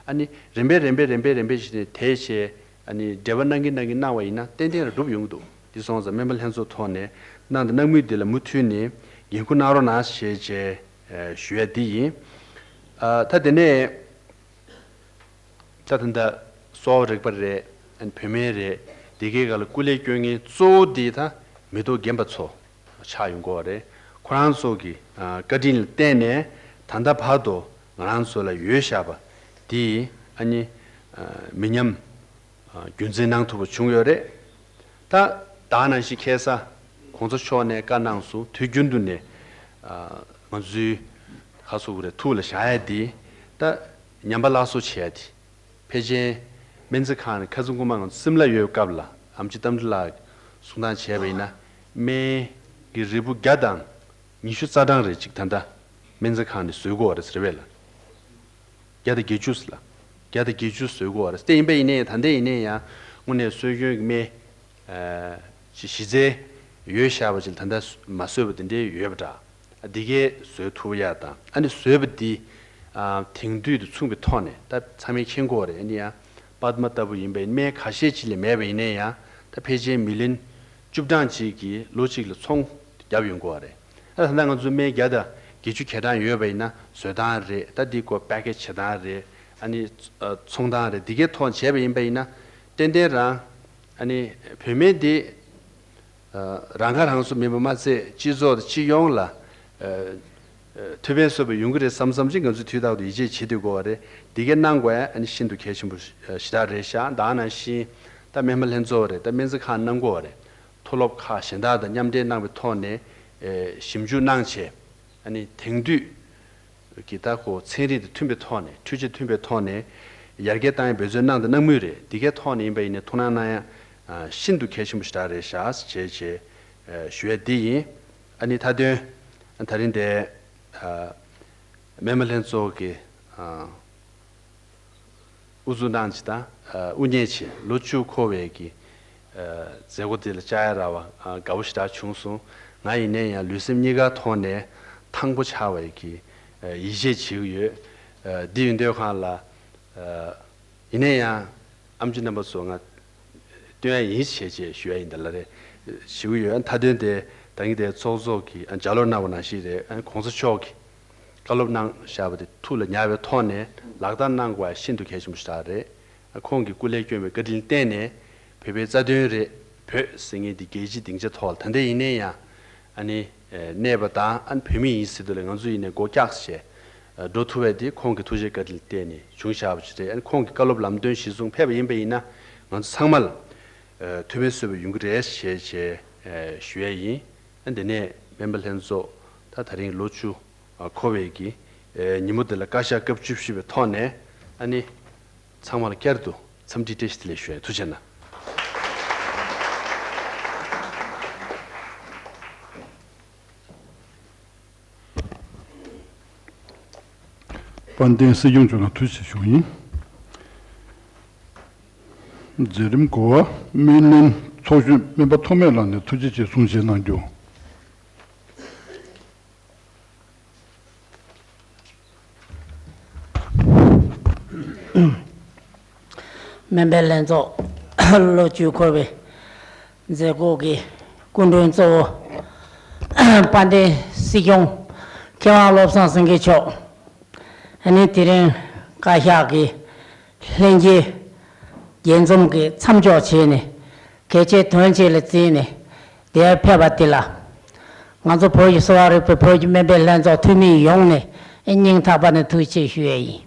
ཨ་ནི་རིམ་པས་རིམ་པས་རིམ་པས་རིམ་པས་བྱས་ནས་དེ་བྱས། ཨ་ནི་འབྲེལ་བ་གནང་གིན་གནང་གིན་གནང་བ་ཡིན་ན་ཏན་ཏན་ར་འགྲུབ་ཡོང་གི་འདུག། འདི་སོང་ཙང་སྨན་པ་ལྷན་ཚོགས་ཐོག་ནས་གནང་དང་གནང་མུས་འདི་ལ་མུ་མཐུད་ནས་འགན་ཁུར་གནང་རོགས་གནང་ཞེས་བྱས། ཨ། ཞུ་ཡ་འདི་ཡིན། ཨ། ད་དེ་ནས། ད་ད་ལྟ་གསོ་བ་རིག་པ་རེད། ཨ་ནི་བོད་སྨན་རེད། འདི་གའི་སྒང་ལ་སྐུ་ལས་སྐྱོན་མཁན་གཙོ་བོ་འདི་ད་མི་ཐོག་རྒན་པ་ཚོ་ཆགས་ཡོང་གི་ཡོད་རེད། ཁོ་རང་ཚོ་གི། ཨ། བཀའ་དྲིན་ལ་བརྟེན་ནས་ད་ལྟ་བར་དུ་ང་རང་ཚོ་ལ་ཡོད་བཞག་པ་འདི། ཨ་ནི། ཨ། མི་ཉམས། ཨ། རྒྱུན་འཛིན་གནང་ཐུབ་པ་བྱུང་ཡོད་རེད། ད་ད་ནང་བཞིན་ཁ་སང་གོང་ས་མཆོག་ནས་བཀའ་གནང་སོང་། དུས་རྒྱུན་དུ་ནས། ཨ། ང་ཚོའི་ག་རེ་ཟེར་དགོས་རེད། ཐུགས་ལ་བཞག་ཡ་དེ། ད་ཉམས་པ་སླར་གསོ་བྱེད་ཡ་དེ། ཕལ་ཆེར་སྨན་རྩིས་ཁང་ནས་ཁ་སང་སྔོན་མ་ང་ཚོ་སིམ་ལ་ཡོད་སྐབས་ལ་ཨེམ་ཆི་རྟ་མགྲིན་ལགས་གསུང་སྟངས་བྱས་པ་ཡིན་ན། སྨན་གྱི་རིལ་བུ་བརྒྱ་དང་ཉི་ཤུ་རྩ་གྲངས་རེ་ཅིག་ད་ལྟ་སྨན་རྩིས་ཁང་ནས་བཟོ་གི་ཡོད་རེད་ཟེར་བས་ལ། བརྒྱ་དང་བརྒྱད་ཅུ་ལ། བརྒྱ་དང་བརྒྱད་ཅུ་བཟོ་གི་ཡོད་རེད། དེ་ཡིན་པ་ཡིན་ནའི་ད་ལྟ་ཡིན་ནའི་ཡང་དངོས་གནས་སྲོལ་རྒྱུན་གྱི་སྨན། ཨ། ཅིག་གཞི་རྩའི་ཡོད་བཞག་པ་ཅིག་ད་ལྟ་མ་བཟོས་པ་དེ་འདྲའི་ཡོད་པ་འདྲ། ཨ། འདི་གའི་བཟོ་ཐུབ་ཡ་དང་། ཨ་ནི་བཟོས་པ་འདི། ཨ། དེང་དུས་དང་མཚུངས་པའི་ཐོག་ནས་ད་ཚང་མས་མཁྱེན་གྱི་ཡོད་རེད། ཨ་ནི་ཡང་པདྨ་ལྟ་བུ་ཡིན་པའི་སྨན་ཁ་ཤས་ཅིག་ལས་མེད་པ་ཡིན་ནའི་ཡང་། ད་ཕལ་ཆེར་མི་ལོན་ བཅུ་གྲངས་ཅིག་གིས་ལོ་གཅིག་ལ་ཚོང་བརྒྱབ་ཡོང་གི་ཡོད་རེད། ད་ད་ལྟ་ང་ཚོ་སྨན་བརྒྱ་དང་བརྒྱད་ཅུ་གྱ་གྲངས་ཡོད་པ་ཡིན་ན་བཟོ་སྟངས་རེད། ད་འདི་སྐོར་པེ་ཀེ་ཇི་བྱེད་སྟངས་རེད། ཨ་ནི་ཚོང་སྟངས་རེད། འདི་གའི་ཐོག་བྱས་པ་ཡིན་པ་ཡིན་ན་ཏན་ཏན་རང་ཨ་ནི་བོད་སྨན་འདི་རང་ཁ་རང་གསོ་མིན་པ་མ་ཚད་སྤྱི་ཚོགས་དང་སྤྱི་ཡོངས་ལ་ཐུགས་ཕན་གསོས་པ་ཡོང་གི་རེད་བསམ་བསམ་ཅིག་ང་ཚོས་དུས་རྟག་ཏུ་ཡིད་ཆེས་བྱེད་སྡོད་དགོས་པ་རེད། འདི་གའི་གནང་དགོས་ཡ་ཨ་ནི་ཤིན་ཏུ་གལ་ཆེན་པོ་ཞེ་དྲག་རེད་ཤག་ད་ག་ནང་བཞིན་ད་སྨན་པ་ལྷན་ཚོགས་རེད། ད་སྨན་རྩིས་ཁང་གནང་དགོས་པ་རེད། མཐོ་སློབ་ཁག་གཞན་དག་དང་མཉམ་འབྲེལ་གནང་བའི་ཐོག་ནས་ཞིབ་འཇུག་གནང་བྱས་ཨ་ནི་དེང་དུས་ཀྱི་ད་ཁོ་ཚན་རིག་དང་མཐུན་པའི་ཐོག་ནས་འཕྲུལ་ཆས་མཐུན་པའི་ཐོག་ནས་ཡར་རྒྱས་བཏང་ཡ་འབད་བརྩོན་གནང་དང་གནང་མུས་རེད། འདི་གའི་ཐོག་ནས་ཡིན་པ་ཡིན་ནའི་ཐུགས་སྣང་གནང་ཡ་ཤིན་ཏུ་གལ་ཆེན་པོ་ཞེ་དྲག་རེད་ཤག་ཅེས་ཅེས་ཞུ་ཡ་འདི་ཡིན། ཨ་ནི་མཐའ་དོན་ད་རིང་དེ་སྨན་པ་ལྷན་ཚོགས་ཀྱི་དབུ་འཛུགས་གནང་ཅིག་དང་དབུ་བརྙེས་ཆེད་ལོ་བཅུ་འཁོར་བའི་གི་མཛད་སྒོ་དེ་ལ་བཅར་ཡ་རག་པ་དགའ་པོ་ཞེ་དྲག་བྱུང་སོང་། ང་ཡིན་ནའི་ཡང་ལུས་སེམས་གཉིས་ཀ་ཐོག་ནས་ཐང་པོ་ཆགས་པའི་གི་ཡིད་ཆེས་བྱེད་ཀྱི་ཡོད། འདི་ཡིན་དུས་གང་ལ་ཡིན་ནའི་ཡང་ཨེམ་ཆི་རྣམ་པ་ཚོ་ང་སྟོན་ཡ་ཡིན་ཞེས་ཞེས་ཞུ་ཡ་ཡིན་ད་ལ་རེ་ཞུ་གི་ཡོད། མཐའ་དོན་དེ་ད་གིན་དེ་ཚོགས་གཙོ་གིས་ལྗགས་ཀློག་གནང་བ་ནང་བཞིན་རེད། གོང་ས་མཆོག་གིས་བཀའ་སློབ་གནང་བཞག་པ་དེ་ཐུགས་ལ་ཉར་བའི་ཐོག་ནས་ལག་བསྟར་གནང་དགོས་ཤིན་ཏུ་གལ་ཆེན་པོ་ཞིག་རེད། ཁོང་གིས་སྐུ་ལས་བསྐྱོན་པའི་བཀའ་དྲིན་བརྟེན་ནས་བོད་པའི་རྩ་དོན་རེད། བོད་ཟེར་མཁན་འདི་རྒྱལ་སྤྱིའི་སྡིངས་ཆ་ཐོག་ལ་ད་ལྟ་ཡིན་ནའི་ཡང་ཨ་ནི་གནས་པ་དང་ཨ་ནི་བོད་མི་ཡིན་ཟེར་དུས་ལ་ང་ཚོ་ཡིན་ནའི་སྒོ་བཀྱགས་བྱས་འགྲོ་ཐུབ་པ་དེ་ཁོང་གི་ཐུགས་རྗེ་བཀའ་དྲིན་བརྟེན་ནས་བྱུང་བཞག་པ་ཞིག་རེད། ཨ་ནི་ཁོང་གི་བཀའ་སློབ་ལམ་སྟོན་གཞིར་བཟུང་ཕེབས་པ་ཡིན་པ་ཡིན་ན་ང་ཚོ་ཚང་མ་ལ་ཐུགས་ཕན་གསོས་པ་ཡོང་གི་རེད་ཞེས་ཞེས་ཞུ་ཡ་ཡིན། ཨ་འདི་ནས་སྨན་པ་ལྷན་ཚོགས་ད་ད་རིང་ལོ་བཅུ་འཁོར་བའི་གི་ཉིན་མོ་འདི་ལ་བཀའ་ཤག་སྐབས་བཅུ་བཞི་པའི་ཐོག་ནས་ཨ་ནི་ཚང་མ་ལ་བསྐྱར་དུ་འཚམས་འདྲི་བཀྲ་ཤིས་བདེ་ལེགས་ཞུ་ཡ་ཡིན། ཐུགས་རྗེ་གནང་། དཔལ་ལྡན་སྲིད་སྐྱོང་མཆོག་ལ་ཐུགས་རྗེ་ཆེ་ཞུ་ཡིན། མཛད་རིམ་གོ་བ་སྨན་བླའི་ཚོགས་གཞོན་སྨན་པ་ཐོགས་མེད་ལགས་ནས་ཐུགས་རྗེ་ཆེ་གསུང་བཤད་གནང་རྒྱུ། སྨན་པའི་ལྷན་ཚོགས་ལོ་བཅུ་འཁོར་བའི་མཛད་སྒོ་གི་སྐུ་མགྲོན་གཙོ་བོ་དཔལ་ལྡན་སྲིད་སྐྱོང་མཁས་དབང་བློ་བཟང་སེང་གེ་མཆོག་ཨ་ནི་དེ་རིང་བཀའ་ཤག་གི་ལྷན་རྒྱས་རྒྱས་འཛོམས་ཀྱི་མཚམས་འཇོག་བྱས་ནས་གལ་ཆེའི་དོན་ཆེན་ལ་བརྩིས་ནས་དེར་ཕེབས་པ་དེ་ལ་ང་ཚོ་བོད་ཀྱི་གསོ་བ་རིག་པའི་བོད་ཀྱི་སྨན་པའི་ལྷན་ཚོགས་འཐུས་མི་ཡོངས་ནས་སྙིང་ཐག་པ་ནས་ཐུགས་རྗེ་ཆེ་ཞུ་ཡས་ཡིན།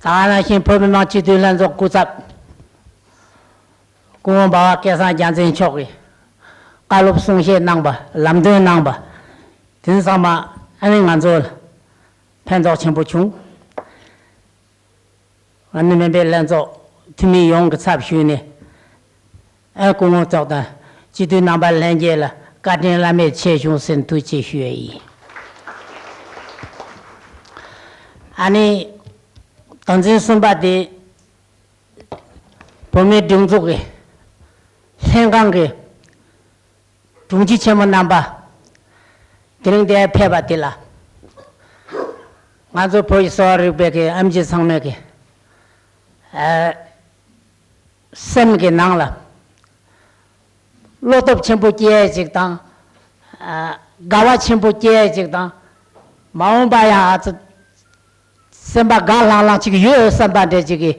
ད་ག་ནང་བཞིན་བོད་མི་མང་སྤྱི་འཐུས་ལྷན་ཚོགས་སྐུ་ཚབ་སྐུ་ངོ་འབའ་བ་སྐལ་བཟང་རྒྱལ་མཚན་མཆོག་གིས་བཀའ་སློབ་གསུང་བཤད་གནང་པ་ལམ་སྟོན་གནང་པ་དེ་ཚང་མ་ཨ་ནི་ང་ཚོ་ལ་ཕན་ཐོགས་ཆེན་པོ་བྱུང་། ཨ་ནི་སྨན་པའི་ལྷན་ཚོགས་འཐུས་མི་ཡོངས་ཀྱི་ཚབ་ཞུས་ནས་ཨ་སྐུ་ངོ་མཆོག་དང་སྤྱི་འཐུས་རྣམ་པ་ལྷན་རྒྱས་ལ་བཀའ་དྲིན་བླ་མེད་ཆེ་བྱུང་ཟེར་ཐུགས་རྗེ་ཆེ་ཞུ་ཡས་ཡིན། ཨ་ནི་དོན་ཚན་གསུམ་པ་དེ་བོད་མིའི་སྒྲིག་འཛུགས་ཀྱི་ལྷན་ཁང་གི་དྲུང་ཆེ་ཆེན་མོ་རྣམ་པ་དེ་རིང་འདིར་ཕེབས་པ་དེ་ལ་ང་ཚོ་བོད་ཀྱི་གསོ་བ་རིག་པའི་གི་ཨེམ་ཆི་ཚང་མས་གི་ཨ་སེམས་ཀྱི་ནང་ལ་བློ་སྟོབས་ཆེན་པོ་སྐྱེ་ཡས་ཅིག་དང་ཨ་དགའ་བ་ཆེན་པོ་སྐྱེ་ཡས་ཅིག་དང་མ་འོངས་པ་ཡང་ཨ་ཙི་སེམས་པ་དགའ་ལྷང་ལྷང་ཅིག་ཡོད་བསམ་པ་འདྲ་ཅིག་གི་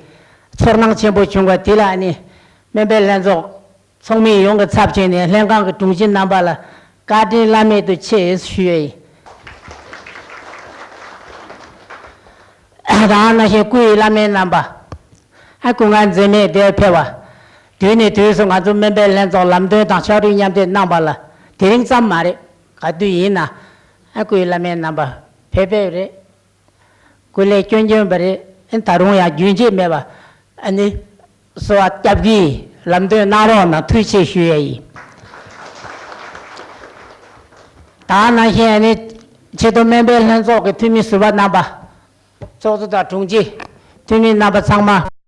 ཚོར་སྣང་ཆེན་པོ་བྱུང་བ་དེ་ལ་ཨ་ནི་སྨན་པའི་ལྷན་ཚོགས་ཚོགས་མི་ཡོངས་ཀྱི་ཚབ་བྱས་ནས་ལྷན་ཁང་གི་དྲུང་ཆེ་རྣམ་པ་ལ་བཀའ་དྲིན་བླ་མེད་དུ་ཆེ་ཞུ་ཡས་ཡིན། ད་ག་ནང་བཞིན་སྐུའི་བླ་སྨན་རྣམ་པ། ཨ་སྐུ་ངལ་འཛེམས་མེད་འདིར་ཕེབས་པ། དུས་ནས་དུས་སུ་ང་ཚོ་སྨན་པའི་ལྷན་ཚོགས་ལམ་སྟོན་དང་ཕྱག་རོགས་མཉམ་འདེགས་གནང་པ་ལ་དེ་རིང་ཙམ་མ་རེད། ག་དུས་ཡིན་ན་ཨ་སྐུའི་བླ་སྨན་རྣམ་པ་ཕེབས་ཕེབས་རེད། སྐུ་ལས་སྐྱོན་སྐྱོན་པ་རེད། ཨ་ད་རུང་ཡང་རྒྱུན་ཆད་མེད་པ་ཨ་ནི་གསོལ་བ་སྐྱབས་ཀྱིས་ལམ་སྟོན་གནང་རོགས་གནང་། ཐུགས་རྗེ་ཆེ་ཞུ་ཡས་ཡིན། ད་ག་ནང་བཞིན་ཨ་ནི་ཆེད་དུ་སྨན་པའི་ལྷན་ཚོགས་ཀྱི་འཐུས་མི་ཟུར་པ་རྣམ་པ། ཚོགས་གཙོ་དང་དྲུང་ཆེ། འཐུས་མི་རྣམ་པ་ཚང་མ་